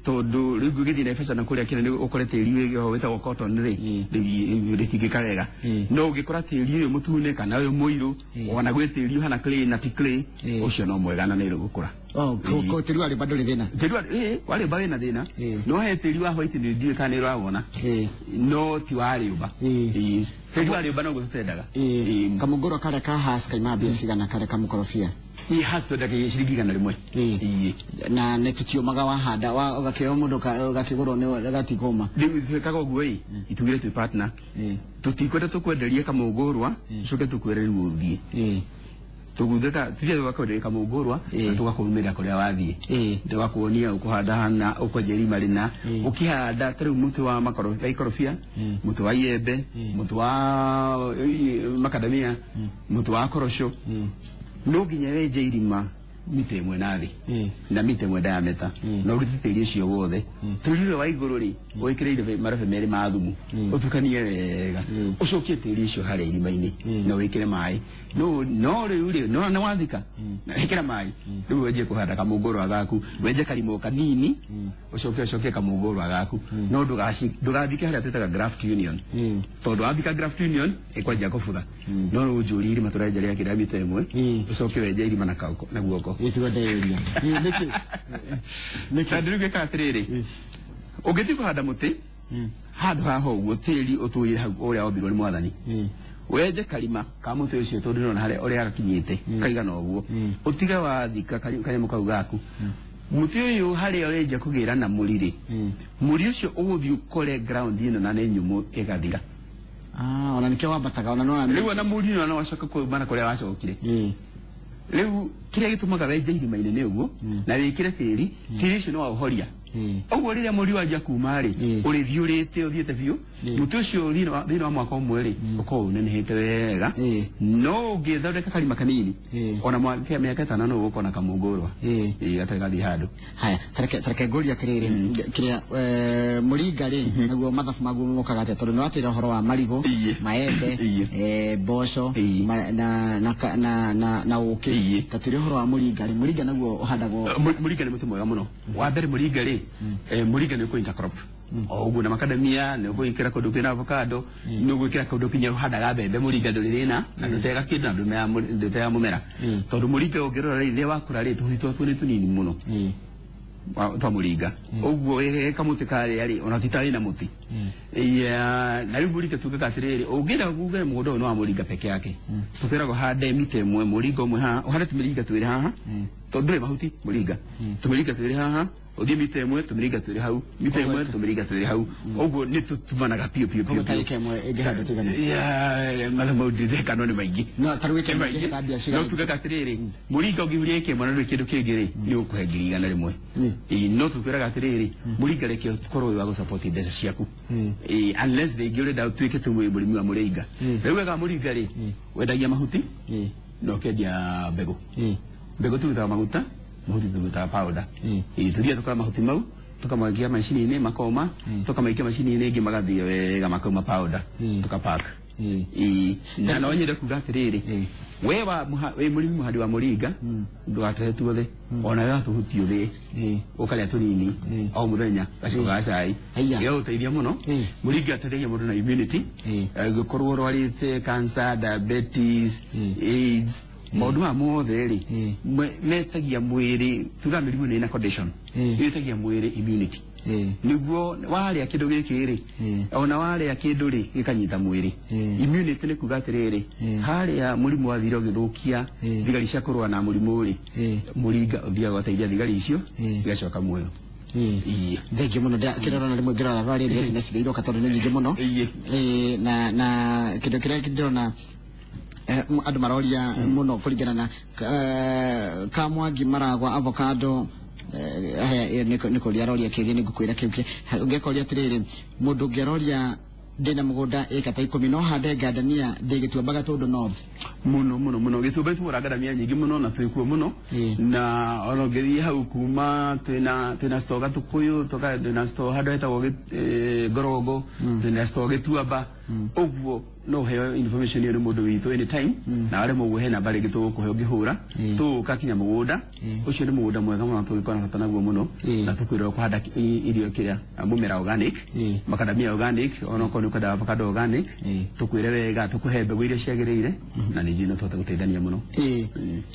tondũ rĩu ũgĩthiĩ Naivasha na kũrĩa kĩrĩa nĩ ũkore tĩri wĩtagwo cotton rĩ, rĩu rĩtingĩka wega. No ũngĩkora tĩri ũyũ mũtune kana ũyũ mũirũ, ona gwĩ tĩri ũhana clay na ti clay, ũcio no mwega na nĩ rũgũkũra. Oh, tĩri wa rĩmba ndũrĩ thĩna? Tĩri wa wa rĩũmba wĩna thĩna, no he tĩri wa white, nĩ ndiũĩ kana nĩ ũrawona, no ti wa rĩũmba. Ĩĩ. Tĩri wa rĩũmba noguo tũtendaga. Ĩĩ. Kamũngũrwa karĩa ka Hass kaima mbia cigana, karĩa kamũkorobia? Ĩĩ, Hass twendagia ciringi 100. Ĩĩ. Na nĩ tũtiũmaga, wahanda ũgakĩoya mũndũ ũgakĩgũrwo nĩ gatikũma? Rĩu twĩkaga ũguo ĩ, itugire twĩ partner, tũtikwenda tũkwenderie kamũngũrwa tũcoke tũkwĩre rĩu ũthiĩ. Tũguthĩka tũthiĩ tũgakwenderia kamũngũrwa na tũgakũrũmĩrĩra kũrĩa wathiĩ, tũgakuonia ũkũhanda hana, ũkwenja irima rĩna, ũkĩhanda ta rĩu mũtĩ wa wa ikorobia, mũtĩ wa iembe, mũtĩ wa makadamia, mũtĩ wa koroco, no nginya wenje irima mita 1 na thĩ na mita 1 diameter, na ũrute tĩri ũcio wothe. Tĩri ũrĩa wa igũrũ rĩ, wĩkĩrĩire marebe merĩ ma thumu, ũtukanie wega, ũcokie tĩri ũcio harĩa irima-inĩ na wĩkĩre maĩ. No rĩu rĩ, no nĩ wathika na wĩkĩra maĩ, rĩu wenjie kũhanda kamũngũrwa gaku, wenje karima kanini, ũcoke ũcokie kamũngũrwa gaku, no ndũgathike harĩa twĩtaga graft union, tondũ wathika graft union ĩkwanjia kũbutha. No rĩu ũnjũrie irima tũrenja rĩa kĩrĩa mita 1, ũcoke wenje irima na kauko na guoko. Ĩtigwo ndeyũria. Nĩkĩ? Nĩkĩ? Tondũ rĩu gĩkaga atĩrĩrĩ, ũngĩthiĩ kũhanda mũtĩ handũ haha ũguo, tĩri ũtũire hau ũrĩa wombirwo nĩ mwathani, wenje karima ka mũtĩ ũcio, tondũ nĩũrona harĩa ũrĩa gakinyĩte kaigana ũguo, ũtige wathika kanyamũ kau gaku, mũtĩ ũyũ harĩa ũrenja kũgĩra na mũri rĩ, mũri ũcio ũgũthiĩ ũkore ground ĩno na nĩ nyũmũ, ĩgathira. Ah, ona nĩkĩo wambataga ona nona. Rĩu ona mũri ũyũ no wacoka kumana kũrĩa wacokire. Rĩu kĩrĩa gĩtũmaga wenje irima-inĩ nĩ ũguo, na wĩkĩre tĩri, tĩri ũcio nĩ waũhoria. Ũguo rĩrĩa mũri wanjia kuma rĩ, ũrĩthiĩ ũrĩte ũthiĩte biũ, mũtĩ ũcio thĩinĩ wa mwaka ũmwe rĩ, ũkorwo ũnenehete wega. No ũngĩthondeka karima kanini, ona mĩaka 5 no ũgũkorwo na kamũngũrwa. Ĩĩ, gatarĩ gathiĩ handũ. Haya, tareke ngũrie atĩrĩrĩ, kĩrĩa mũringa rĩ, naguo mathabu maguo mokaga atĩa? Tondũ nĩ watwĩra ũhoro wa marigũ, maembe, mboco, na ũkĩ. Ta twĩre ũhoro wa mũringa rĩ, mũringa naguo ũhandagwo? Mũringa nĩ mũtĩ mwega mũno. Wa mbere mũringa rĩ, mũringa nĩ ũkũ intercrop o ũguo na makadamia, nĩ ũgwĩkĩra kũndũ kwĩna avocado, nĩ ũgwĩkĩra kũndũ kinya ũhandaga mbembe. Mũringa ndũrĩ thĩna na ndũtega kĩndũ na ndũteaga mũmera, tondũ mũringa ũngĩrora rĩ, rĩrĩa wakũra rĩ, tũhuti twatuo nĩ tũnini mũno twa mũringa. Ũguo wĩ kamũtĩ karĩa rĩ, ona ti ta wĩna mũtĩ. Na rĩu mũringa tugaga atĩrĩrĩ, ũngĩenda uge mũgũnda ũyũ nĩ wa mũringa peke yake, tũkwĩraga ũhande mita 1 mũringa ũmwe haha, ũhande tũmĩringa twĩrĩ haha, tondũ ndũrĩ mahuti mũringa, tũmĩringa twĩrĩ haha, ũthiĩ mita 1 tũmĩringa twĩrĩ hau, mita 1 tũmĩringa twĩrĩ hau, ũguo nĩ tũtumanaga biũ biũ biũ. Koguo ta biũ. ĩka 1 ĩngĩhandwo tũigana? Ya, matha mau ndĩreka no nĩ maingĩ. No ta rĩu ĩka Nĩ ĩmwe maingĩ. ĩngĩhanda mbia No cigana? tugaga atĩrĩrĩ, mũringa ũngĩhuria ĩka 1 na ndũrĩ kĩndũ kĩngĩ rĩ, nĩ ũkũhe 100,000. Ĩĩ, no tũkwĩraga atĩrĩrĩ, mũringa reke ũkorwo wĩ wa gũsupport mbeca ciaku. Ĩĩ, unless rĩngĩ ũrenda ũtuĩke tu mũrĩmi wa mũringa. Rĩu wega wa mũringa rĩ, wendagia mahuti na ũkendia mbegũ. Mbegũ tũrutaga maguta, mahuti tũrutaga powder. Ĩĩ, tũthiaga tũkoya mahuti mau. Tukamaikia macini-inĩ makoma, tukamaikia macini-inĩ ĩngĩ magathio wega makauma powder, tukapack. Ĩĩ. Na no nyende kuga atĩrĩrĩ, we wa wĩ mũrĩmi mũhandi wa mũringa, ndũgatũhe tuothe, ona we watũhuti ũthĩe, ũkarĩa tũnini o mũthenya gaciko ga cai. Haiya. Gĩgũteithia mũno. Mũringa ũteithagia mũndũ na immunity. Ũngĩkorwo ũrwarĩte cancer, diabetes, AIDS, maũndũ maya mothe rĩ, metagia mwĩrĩ, tugaga mĩrimũ ĩno ĩna condition, ĩtagia mwĩrĩ immunity. Nĩguo warĩa kĩndũ gĩkĩ rĩ, ona warĩa kĩndũ rĩ, gĩkanyita mwĩrĩ. Immunity nĩ kuga atĩrĩrĩ, harĩa mũrimũ wathire ũgĩthũkia thigari cia kũrũa na mũrimũ rĩ, mũringa ũthiaga ũgateithia thigari icio igacoka muoyo. Iye. Thengiũ mũno. Kĩrora na rĩmwe ngĩrora rwarĩ SMS iria iroka tondũ nĩ nyingĩ mũno. Na kĩndũ kĩrĩa ndĩrona, andũ maroria mũno kũringana na Kamwangi maragwa avocado, haya, nĩ kũria aroria kĩũria, nĩ ngũkwĩra kĩu ũngĩkoria atĩrĩrĩ, mũndũ ũngĩ aroria, ndĩna mũgũnda ĩka ta 10, no hande ngandania ndĩ Gĩtuamba Gatũndũ North? Mũno mũno mũno. Gĩtuamba itũraga ngadamia nyingĩ mũno na twĩkuo mũno. Na ona ũngĩthiĩ hau kuma twĩna store Gatũkũyũ, twĩna store handũ hetagwo Ngorongo, twĩna store Gĩtuamba. Ũguo no ũheo information ĩyo nĩ mũndũ witũ anytime, na waremwo ũguo he namba rĩngĩ tũgũkũhe ũngĩhũra, tũgũka kinya mũgũnda ũcio. Nĩ mũgũnda mwega mũno tũngĩkorwo na bata naguo mũno, na tũkwĩrwo kũhanda irio kĩrĩa mũmera organic, makadamia organic, ona okorwo nĩ ũkwenda avocado organic, tũkwĩre wega, tũkũhe mbegũ iria ciagĩrĩire, na ningĩ no tũhote gũteithania mũno.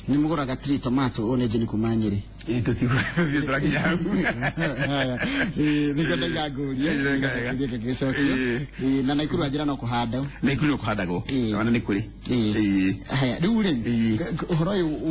Nĩ mũgũraga tree tomato? Ũyũ nĩ Jeni kuma Nyĩrĩ. Ĩĩ, tũtigũthiĩ tũrakinya hau. Haya. Nĩguo ndaiga ngũrie. Wega, wega. Gĩkĩ gĩcokio. Na Naikuru anjĩra no kũhanda. Naikuru no kũhandagwo. Ona nĩ kũrĩ. Haya, rĩu rĩ, ũhoro ũyũ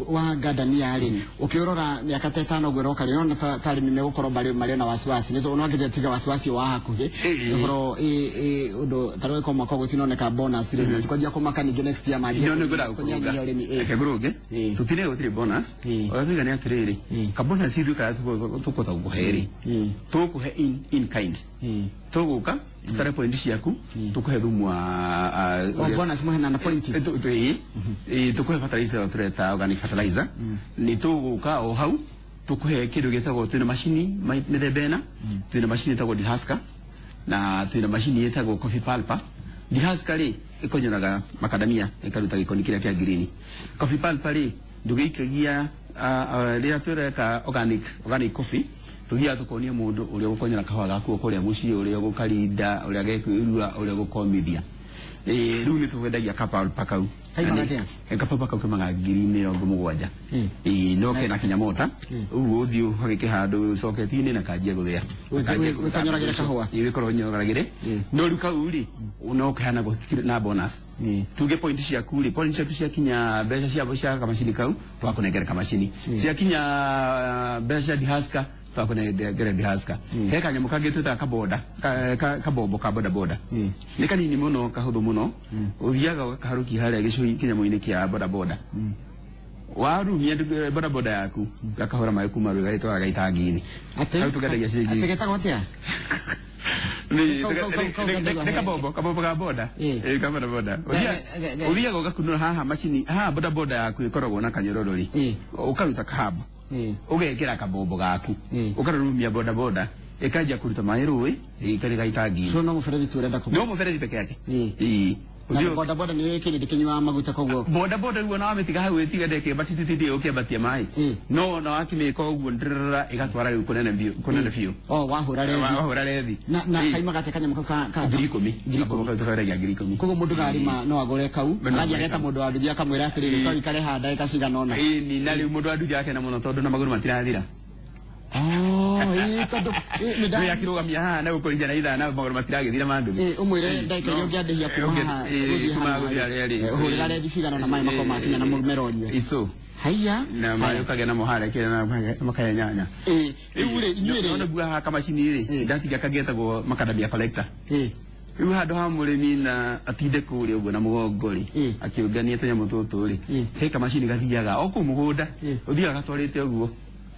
wa ngandania rĩ, ũkĩũrora mĩaka ta 5 ũguo ĩroka rĩ, nona ta arĩmi megũkorwo marĩ na wasiwasi, nĩ tondũ no tiga wasiwasi wa hakuhĩ ũhoro ũndũ ta rĩu mwaka ũguo gũtinoneka bonus rĩ, matikwanjia kũmaka ningĩ next year manjie No nĩ ngwendaga kũnyanyia ũrĩmi. Reke ngũrũnge. Tũtirĩ gũtirĩ bonus. Ũrĩa tuiga nĩ atĩrĩrĩ, ka bonus ithuĩ karĩa tũkũhota gũkũhe rĩ, tũgũkũhe in kind. Tũgũka tũtare point ciaku, tũkũhe thumu wa O bonus mũhena na point? Ĩĩ. Ĩĩ, tũkũhe fertilizer tũreta organic fertilizer. Nĩ tũgũka o hau tũkũhe kĩndũ gĩtagwo, twĩna macini mĩthemba ĩna. Twĩna macini ĩtagwo dehusker na twĩna macini ĩtagwo coffee pulper. Dehusker rĩ, ĩkonyoraga makadamia ĩkaruta gĩkoni kĩrĩa kĩa green. Coffee pulper rĩ, ndũgĩikagia rĩrĩa tũreka organic coffee, tũthiaga tũkonia mũndũ ũrĩa ũgũkonyora kahũa gaku kũrĩa mũciĩ, ũrĩa ũgũkarinda, ũrĩa gekwĩrua, ũrĩa ũgũkomithia. Rĩu nĩ tũwendagia kapulper kau. Kaimaga atĩa? Kapulper kau kaimaga 70,000. Ĩĩ, no kena kinya mota ũguo ũthiĩ ũgagĩke handũ coketi-inĩ na kanjia gũthĩa. Wĩkonyoragĩre kahũa? Ĩĩ, wĩkorwo ũnyoragĩre. No rĩu kau rĩ, no kũheanagwo na bonus. Tuge point ciaku rĩ, point ciaku ciakinya mbeca cia kamacini kau, twakũnengera kamacini. Ciakinya mbeca cia dehusker, twakũnengera dehusker. He kanyamũ kangĩ twĩtaga kaboda, kabombo ka boda boda. Nĩ kanini mũno, kahũthũ mũno, ũthiaga ũgakaharũkia harĩa gĩcũi kĩnyamũ-inĩ kĩa boda boda. Warumia boda boda yaku, gakahũra maĩ kuma rũĩ gagĩtwara gaitangi-inĩ. Atĩ Hau tũkendagia ciringi atĩ getagwo atĩa? Kau Nĩ kabombo ka boda. Ĩĩ, ka boda boda. Ũthiaga ũgakunũra haha macini haha boda boda yaku ĩkoragwo na kanyororo rĩ, ũkaruta kahab, ũgekĩra kabombo gaku, ũkarurumia boda boda ĩkanjia kũruta maĩ rũĩ ĩkarĩ gaitangi. So no mũberethi tu ũrenda kũgũra? No mũberethi peke yake. Ĩĩ. Na boda boda nĩ kĩrĩndĩ kĩnyuaga maguta, koguo Boda boda rĩu ona wamĩtiga hau ĩtiga ndĩkĩambatitĩtie ũkĩambatia maĩ, no ona wakĩmĩka ũguo ndrrrra ĩgatwara rĩu kũnene biũ, kũnene biũ. O wahũra rethi. Wahũra rethi. Na kaimaga atĩa kanyamũ kau ka 10,000. 10,000. Kau tũkendagia 10,000. Koguo mũndũ garima no agũre kau, No agathiĩ agũre ageta kau. mũndũ wa nduthi akamwĩra atĩrĩrĩ, kau ikare haha ndagĩka cigana ũna. Ĩĩ, ni na rĩu mũndũ wa nduthi akena mũno tondũ na magũrũ matirathira. Oh, ĩĩ, tondũ nĩ Nĩ akĩrũgamia haha na gũkũrinja na ithaa na magũrũ matiragĩthira ma nduthi. Ĩĩ, ũmwĩre ndagĩka iria ũngĩandĩhia kuma haha gũthiĩ kuma haha gũthiĩ harĩa rĩ. Hũrĩra rethi cigana ũna maĩ makorwo makinya na mũmera ũnyue. Ico. Haiya. Na maĩ ũkagĩa namo harĩa kĩrĩa na makaya nyanya. Ĩĩ, rĩu rĩ, inyuĩ rĩ Nona gua haha kamacini rĩ, ndatiga kagetagwo makadamia collector. Rĩu handũ ha mũrĩmi na atinde kũrĩa ũguo na mũgongo rĩ, akĩũngania tũnyamũ tũtũ rĩ, he kamacini gathiaga o kũu mũgũnda, ũthiaga gatwarĩte ũguo.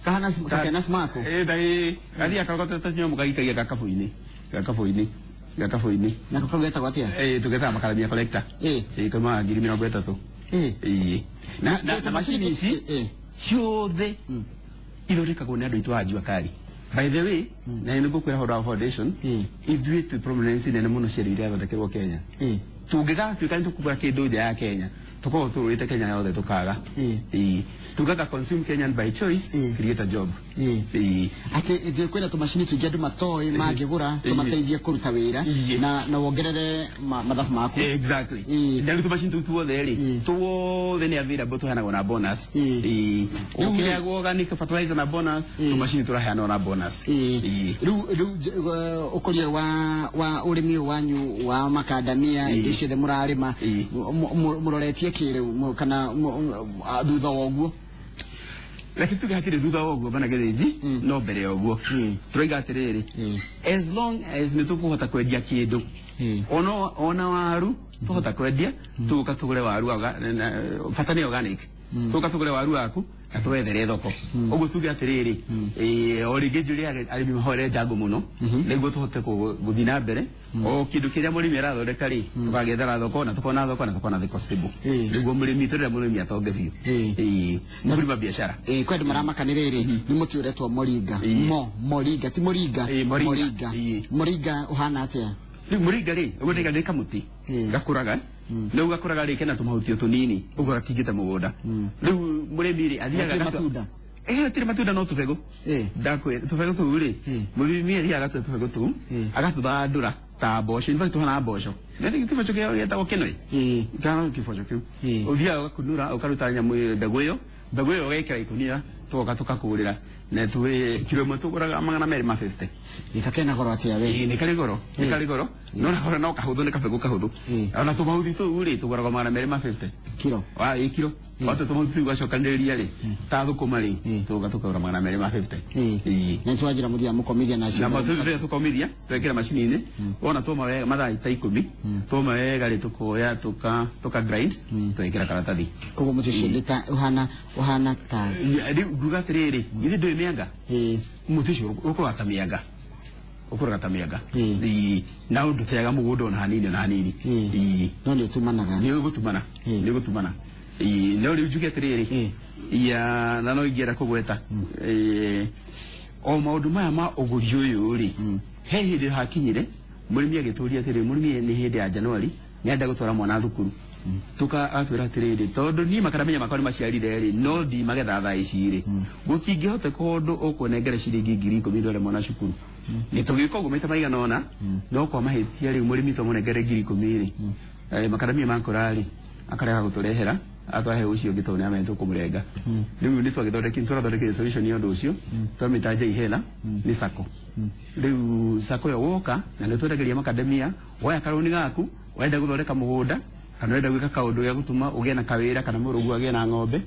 Kahana kakena smako. Ĩĩ, ta ĩĩ, gathiaga karogotete tũnyamũ gagikagia gakabũ-inĩ, gakabũ-inĩ, gakabũ-inĩ. Nako kau getagwo atĩa? Ĩĩ, tũgetaga makaramia collector. Ĩĩ, kaumaga 30,000. Ĩĩ, na macini ici ciothe ithondekagwo nĩ andũ aitũ a jua kali. By the way, na nĩ ngũkwĩra ũhoro wa foundation, ithuĩ twĩ prominence nene mũno cia iria irathondekerwo Kenya. Tũngĩgatuĩka nĩ tũkũgũra kĩndũ nja ya Kenya, tũkoragwo tũrũrĩte Kenya yothe tũkaga. Ĩĩ. Tugaga consume Kenyan by choice, create a job. Ĩĩ. Atä kwä na tå macini tå ingä andå matoä mangä gå ra tå mateithie kå ruta wä ra na wongerere mathabu maku. Exactly. Na rĩu tũmacini tũu tuothe rĩ, tuothe nĩ available, tũheanagwo na bonus. Ĩĩ. Ũkĩheagwo organic fertilizer na bonus, tũmacini tũraheanwo na bonus. Ĩĩ. Rä u å kåria wa å rä mi å wanyu wa makandamia, indo ciothe må rarä ma, må roretie kä rä u kana thutha wa å guo? Reke tuge hatirĩ thutha wa ũguo, bana Gĩthĩnji, no mbere ya ũguo tũraiga atĩrĩrĩ, as long as nĩ tũkũhota kwendia kĩndũ, ona waru tũhota kwendia, tũgũka tũgũre waru bata nĩ organic, tũgũka tũgũre waru waku na twethere thoko. Ũguo tuge atĩrĩrĩ, o rĩngĩ njũrie arĩmi mahoere njango mũno nĩguo tũhote gũthiĩ na mbere. O kĩndũ kĩrĩa mũrĩmi arathondeka rĩ, tũkagĩethera thoko na tũkona thoko na tũkona thoko stable, nĩguo mũrĩmi, tũrĩa mũrĩmi atonge biũ. Ĩĩ, mũrĩmi biacara. Ĩĩ, kwĩ andũ maramaka nĩ rĩrĩ, nĩ mũtĩ ũretwo moringa. Moringa ti moringa. Ĩĩ, moringa. Moringa. Moringa ũhana atĩa? Rĩu mũringa rĩ, ũguo ndaiga nĩ kamũtĩ gakũraga, rĩu gakũraga rĩ, kena tũmahuti tũnini ũguo gatingĩte mũgũnda. Rĩu mũrĩmi rĩ, athiaga Gatirĩ matunda? Ĩĩ, gatirĩ matunda, no tũbegũ. Ndakwĩra tũbegũ tũu rĩ, mũrĩmi athiaga agatua tũbegũ tũu, agatũthandũra ta mboco. In fact tũhana mboco. Nĩ kĩboco kĩrĩa gĩtagwo kĩnoi. Kana kĩboco kĩu ũthiaga ũgakunũra, ũkaruta nyamũ ĩyo, mbegũ ĩyo, mbegũ ĩyo ũgekĩra ikũnia, tũgoka tũkakũrĩra na twĩ kilo ĩmwe tũgũraga 250. Gĩka kena goro atĩa we? Ĩĩ, nĩ karĩ goro, nĩ karĩ goro, no na no kahũthũ, nĩ kabegũ kahũthũ. Ona tũmahuti tũu rĩ, tũgũragwo 250. Kiro? Wa ĩ kiro. Wata tũmahuti tũu ũgacokanĩrĩria rĩ, ta thũkũma rĩ, tũgoka tũkagũra 250. Ĩĩ. Na nĩtwanjĩra mũthiaga mũkomithia nacio? Na matũ tũkomithia, twekĩra macini-inĩ, wona twoma wega mathaa ta 10, twoma wega rĩ, tũkoya tũka grind, twekĩra karatathi. Koguo mũtĩ ũcio nĩ ta ũhana ta Rĩu nguga atĩrĩrĩ, githĩ ndũĩ mĩanga? Mũtĩ ũcio ũkũraga ta mĩanga, ũkũraga ta mĩanga. Ĩĩ. Na ndũteaga mũgũnda ona hanini, ona hanini. Ĩĩ. No nĩ ũtumanaga? Nĩ ũgũtumana. Nĩ ũgũtumana. Ĩĩ, no rĩu njuge atĩrĩrĩ, ya na no ingĩenda kũgweta, o maũndũ maya ma ũgũri ũyũ rĩ, he hĩndĩ hakinyire mũrĩmi agĩtũria atĩrĩ, mũrĩmi nĩ hĩndĩ ya Januari nĩ gũtwara mwana thukuru, tuka atwĩra atĩrĩrĩ, tondũ niĩ makaramenya makwa nĩ maciarire rĩ, no ndimagetha thaa ici rĩ, gũtingĩhoteka ũndũ ũkũnengera ciringi 10,000 ndware mwana cukuru. Nĩ tũgĩka ũguo maita maigana ũna, no kwa mahĩtia rĩu mũrĩmi twamũnengere 10,000 rĩ, makaramia makũra rĩ, akarega gũtũrehera, atwahe ũcio ũngĩ tondũ nĩ amenye tũkũmũrenga. Rĩu nĩ twagĩthondekire, tũrathondekire solution ya ũndũ ũcio, twamĩta Njai nĩ sacco. Rĩu sacco ĩyo woka na nĩ twendagĩria makademia, woya karũni gaku, wenda gũthondeka mũgũnda kana wenda gwĩka kaũndũ gĩa gũtũma ũgĩe na kawĩra kana mũrũgu agĩe na ng'ombe,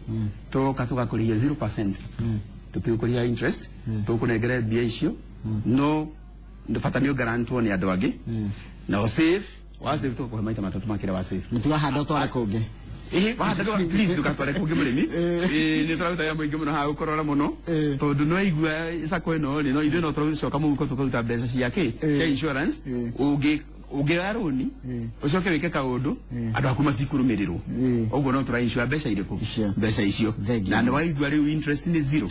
tũgoka tũgakũrĩhia 0%, tũtigũkũrĩhia interest, tũkũnengere mbia icio, no bata nĩ ũgarantwo nĩ andũ angĩ na ũsave. Wa save, tũgakũhe maita matatũ ma kĩrĩa wa save. Mũtigahanda ũtware kũngĩ? Ĩhĩ, wahanda please ndũgatware kũngĩ mũrĩmi. Ĩĩ, nĩ tũraruta wĩra mũingĩ mũno haha gũkũrora mũno, tondũ no igua sacco ĩno rĩ, no ithuĩ no tũracoka mũhuko tũkaruta mbeca cia kĩ, cia insurance. Ũngĩoya rũni ũcoke wĩke kaũndũ, andũ aku matikũrũmĩrĩrwo. Ũguo no tũra insure mbeca irĩkũ? Icio. Mbeca icio. Thank you. Na nĩ waigua rĩu interest nĩ zero.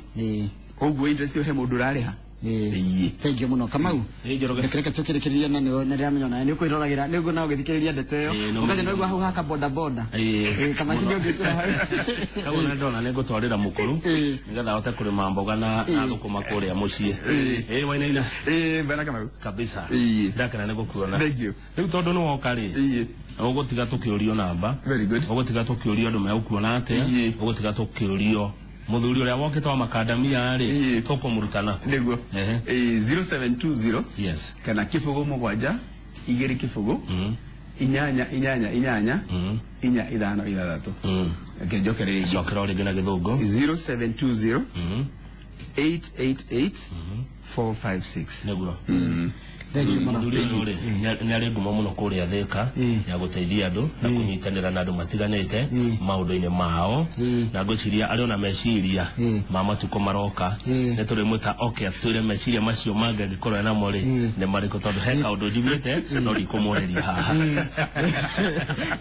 Ũguo interest ĩyo he mũndũ ũrarĩha. Ĩĩ. Thank you mũno, Kamau. Ĩĩ, Njoroge. Reke tũkĩrĩkĩrĩria na nĩ ndĩramenya onawe nĩ ũkwĩroragĩra, nĩ ũguo ũgĩthikĩrĩria ndeto ĩyo. Ĩĩ, no ũkaja mũno. no hau haka boda boda. Ĩĩ. Ĩĩ, kamacini ũngĩkĩra hau. Kau nĩ ndona nĩ ngũtwarĩra mũkũrũ nĩgetha ahote kũrĩma mboga na thũkũma kũrĩa mũciĩ. Ĩĩ, Wainaina. Ĩĩ, bwana Kamau. Kabisa. Ĩĩ. Ndakena nĩ gũkuona. Thank you. Rĩu tondũ nĩ woka rĩ, ũgũtiga tũkĩũrio namba. Very good. Ũgũtiga tũkĩũrio andũ megũkuona atĩa. Ũgũtiga tũkĩũrio mũthuri ũrĩa wokĩte wa makandamia rĩ, tũkũmũruta naku. Nĩguo. Ĩĩ, 0720 kana 0 7 2 0 8 8 8 4 5 6. Reke njokere rĩngĩ. Cokera o rĩngĩ na Gĩthũngũ. 0720 888 456. Nĩguo. Thank you mũno. Mũthuri ũyũ rĩ, nĩ arĩ ngumo mũno kũrĩa Thĩka ya gũteithia andũ na kũnyitanĩra na andũ matiganĩte maũndũ-inĩ mao, na ngwĩciria arĩ ona meciria ma matukũ maroka nĩ tũrĩmwĩta oke atwĩre meciria macio mangĩ angĩkorwo enamo rĩ nĩ marĩkũ, tondũ he kaũndũ njiguĩte no ndikũmwarĩria haha.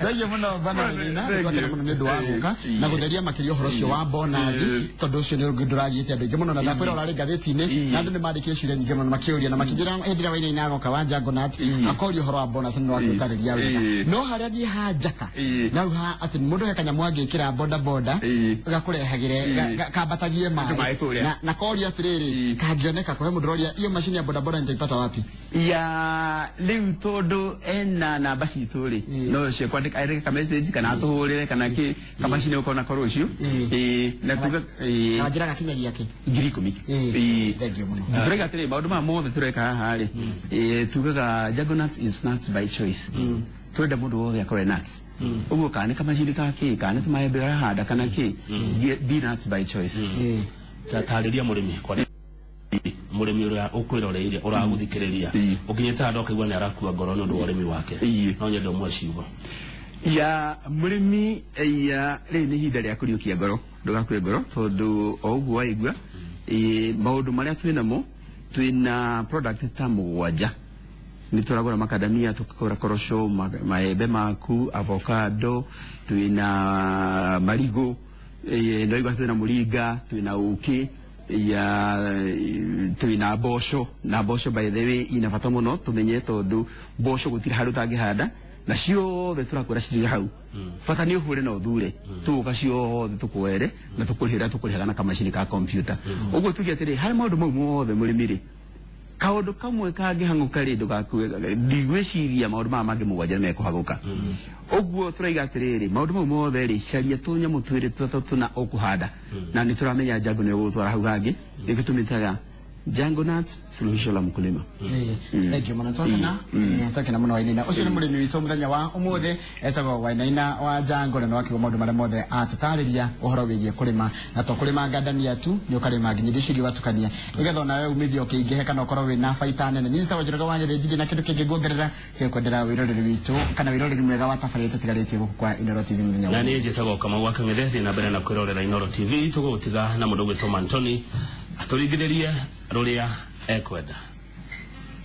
Thank you mũno bana Wainaina. Thank nĩ twakena you. mũno nĩ ũndũ wa gũka na gũtheria makĩria ũhoro ũcio wa bonathi, tondũ ũcio nĩ ũndũ ũragiĩte andũ aingĩ mũno. mũno na ndakwĩra ũrarĩ ngathĩti-inĩ na andũ nĩ mandĩkire ciũria nyingĩ mũno makĩũria na makĩnjĩra hĩndĩ ĩrĩa Wainaina agoka wa Jungle Nut akoria ũhoro wa bonus nĩ wakĩũtarĩria wega. No harĩa niĩ hanjaka nau ha atĩ mũndũ he kanyamũ angĩkĩra boda boda gakũrehagĩre kambatagie maĩ maĩ kũrĩa. Na koria atĩrĩrĩ, kangĩoneka kũhe mũndũ ũroria iyo macini ya boda boda nitaipata wapi? Ya rĩu tondũ ena namba citũ rĩ, no cio kwandĩka arĩke ka message kana atũhũrĩre kana kĩ kamacini ũkona ko rũciũ. Ĩĩ, na tuga ĩĩ. Na njĩra gakinyagia kĩ? 10,000. Ĩĩ. Thank you mũno. Tũraiga atĩrĩ, maũndũ maya mothe tũreka haha rĩ, tugaga Jungle Nuts is nuts by choice. Twenda mũndũ wothe akorwo e nuts ũguo, kana nĩ kamacini ka kĩ, kana nĩ tũmaembe ũrahanda kana kĩ, be nuts by choice. Tarĩria mũrĩmi kwa mũrĩmi ũrĩa ũkwĩroreire ũragũthikĩrĩria ũkinyĩte handũ ũkaigua nĩ arakua ngoro nĩ ũndũ wa ũrĩmi wake, no nyende ũmwe ciugo. Ya mũrĩmi, ya rĩrĩ nĩ ihinda rĩa kũriũkia ngoro, ndũgakue ngoro tondũ o ũguo waigua maũndũ marĩa twĩ namo, twĩna product ta mũgwanja. Nĩ tũragũra makadamia, tũkagũra korosho, maembe maku, avocado, twĩna marigũ, no igua twĩna mũringa, twĩna ũkĩ, ya twĩna mboco. Na mboco, by the way, ina bata mũno tũmenye tondũ mboco gũtirĩ handũ ũtangĩhanda na ciothe tũrakwĩra cirĩ hau. Bata nĩ ũhũre na ũthure, tũgũka ciothe tũkũere na tũkũrĩhĩra, tũkũrĩhaga na kamacini ka computer. Ũguo tuge atĩrĩ, harĩ maũndũ mau mothe mũrĩmi rĩ, kaũndũ kamwe kangĩhang'ũka rĩ, ndũgakue, ndigwĩciria maũndũ maya mangĩ mũgwanja nĩ mekũhagũka. Ũguo tũraiga atĩrĩrĩ, maũndũ mau mothe rĩ, caria tũnyamũ twĩrĩ tũtatũ tũna ũkũhanda na nĩ tũramenya Jungle nĩ ũgũtwara hau hangĩ. Nĩkĩo tũmĩtaga Jungle Nuts, suluhisho la mkulima. Thank you mũno, twakena, twakena mũno. Wainaina ũcio nĩ mũrĩmi witũ mũthenya wa ũmũthĩ, etagwo Wainaina wa Jango, na nĩwakiuga maũndũ marĩa mothe atũtarĩria ũhoro wĩgiĩ kũrĩma, na to kũrĩma ngandania tu, nĩ ũkarĩma nginya indo icio ingĩ watukania nĩgetha onawe umithio ũkĩingĩhe kana ũkorwo wĩna baita nene. Niĩ njĩtagwo Njoroge wa Gĩthĩnji, ndĩ na kĩndũ kĩngĩ nguongerera tiga kwendera wĩroreri witũ kana wĩroreri mwega wa tabarĩra tũtigarĩtie gũkũ kwa Inooro TV mũthenya na wa niĩ njĩtagwo Kamau wa Kang'ethe. Thiĩ na mbere na kwĩrorera Inooro TV. Tũgũgũtiga na mũndũ ũgwĩtwo Mantoni atũringithĩrie rũrĩa ekwenda.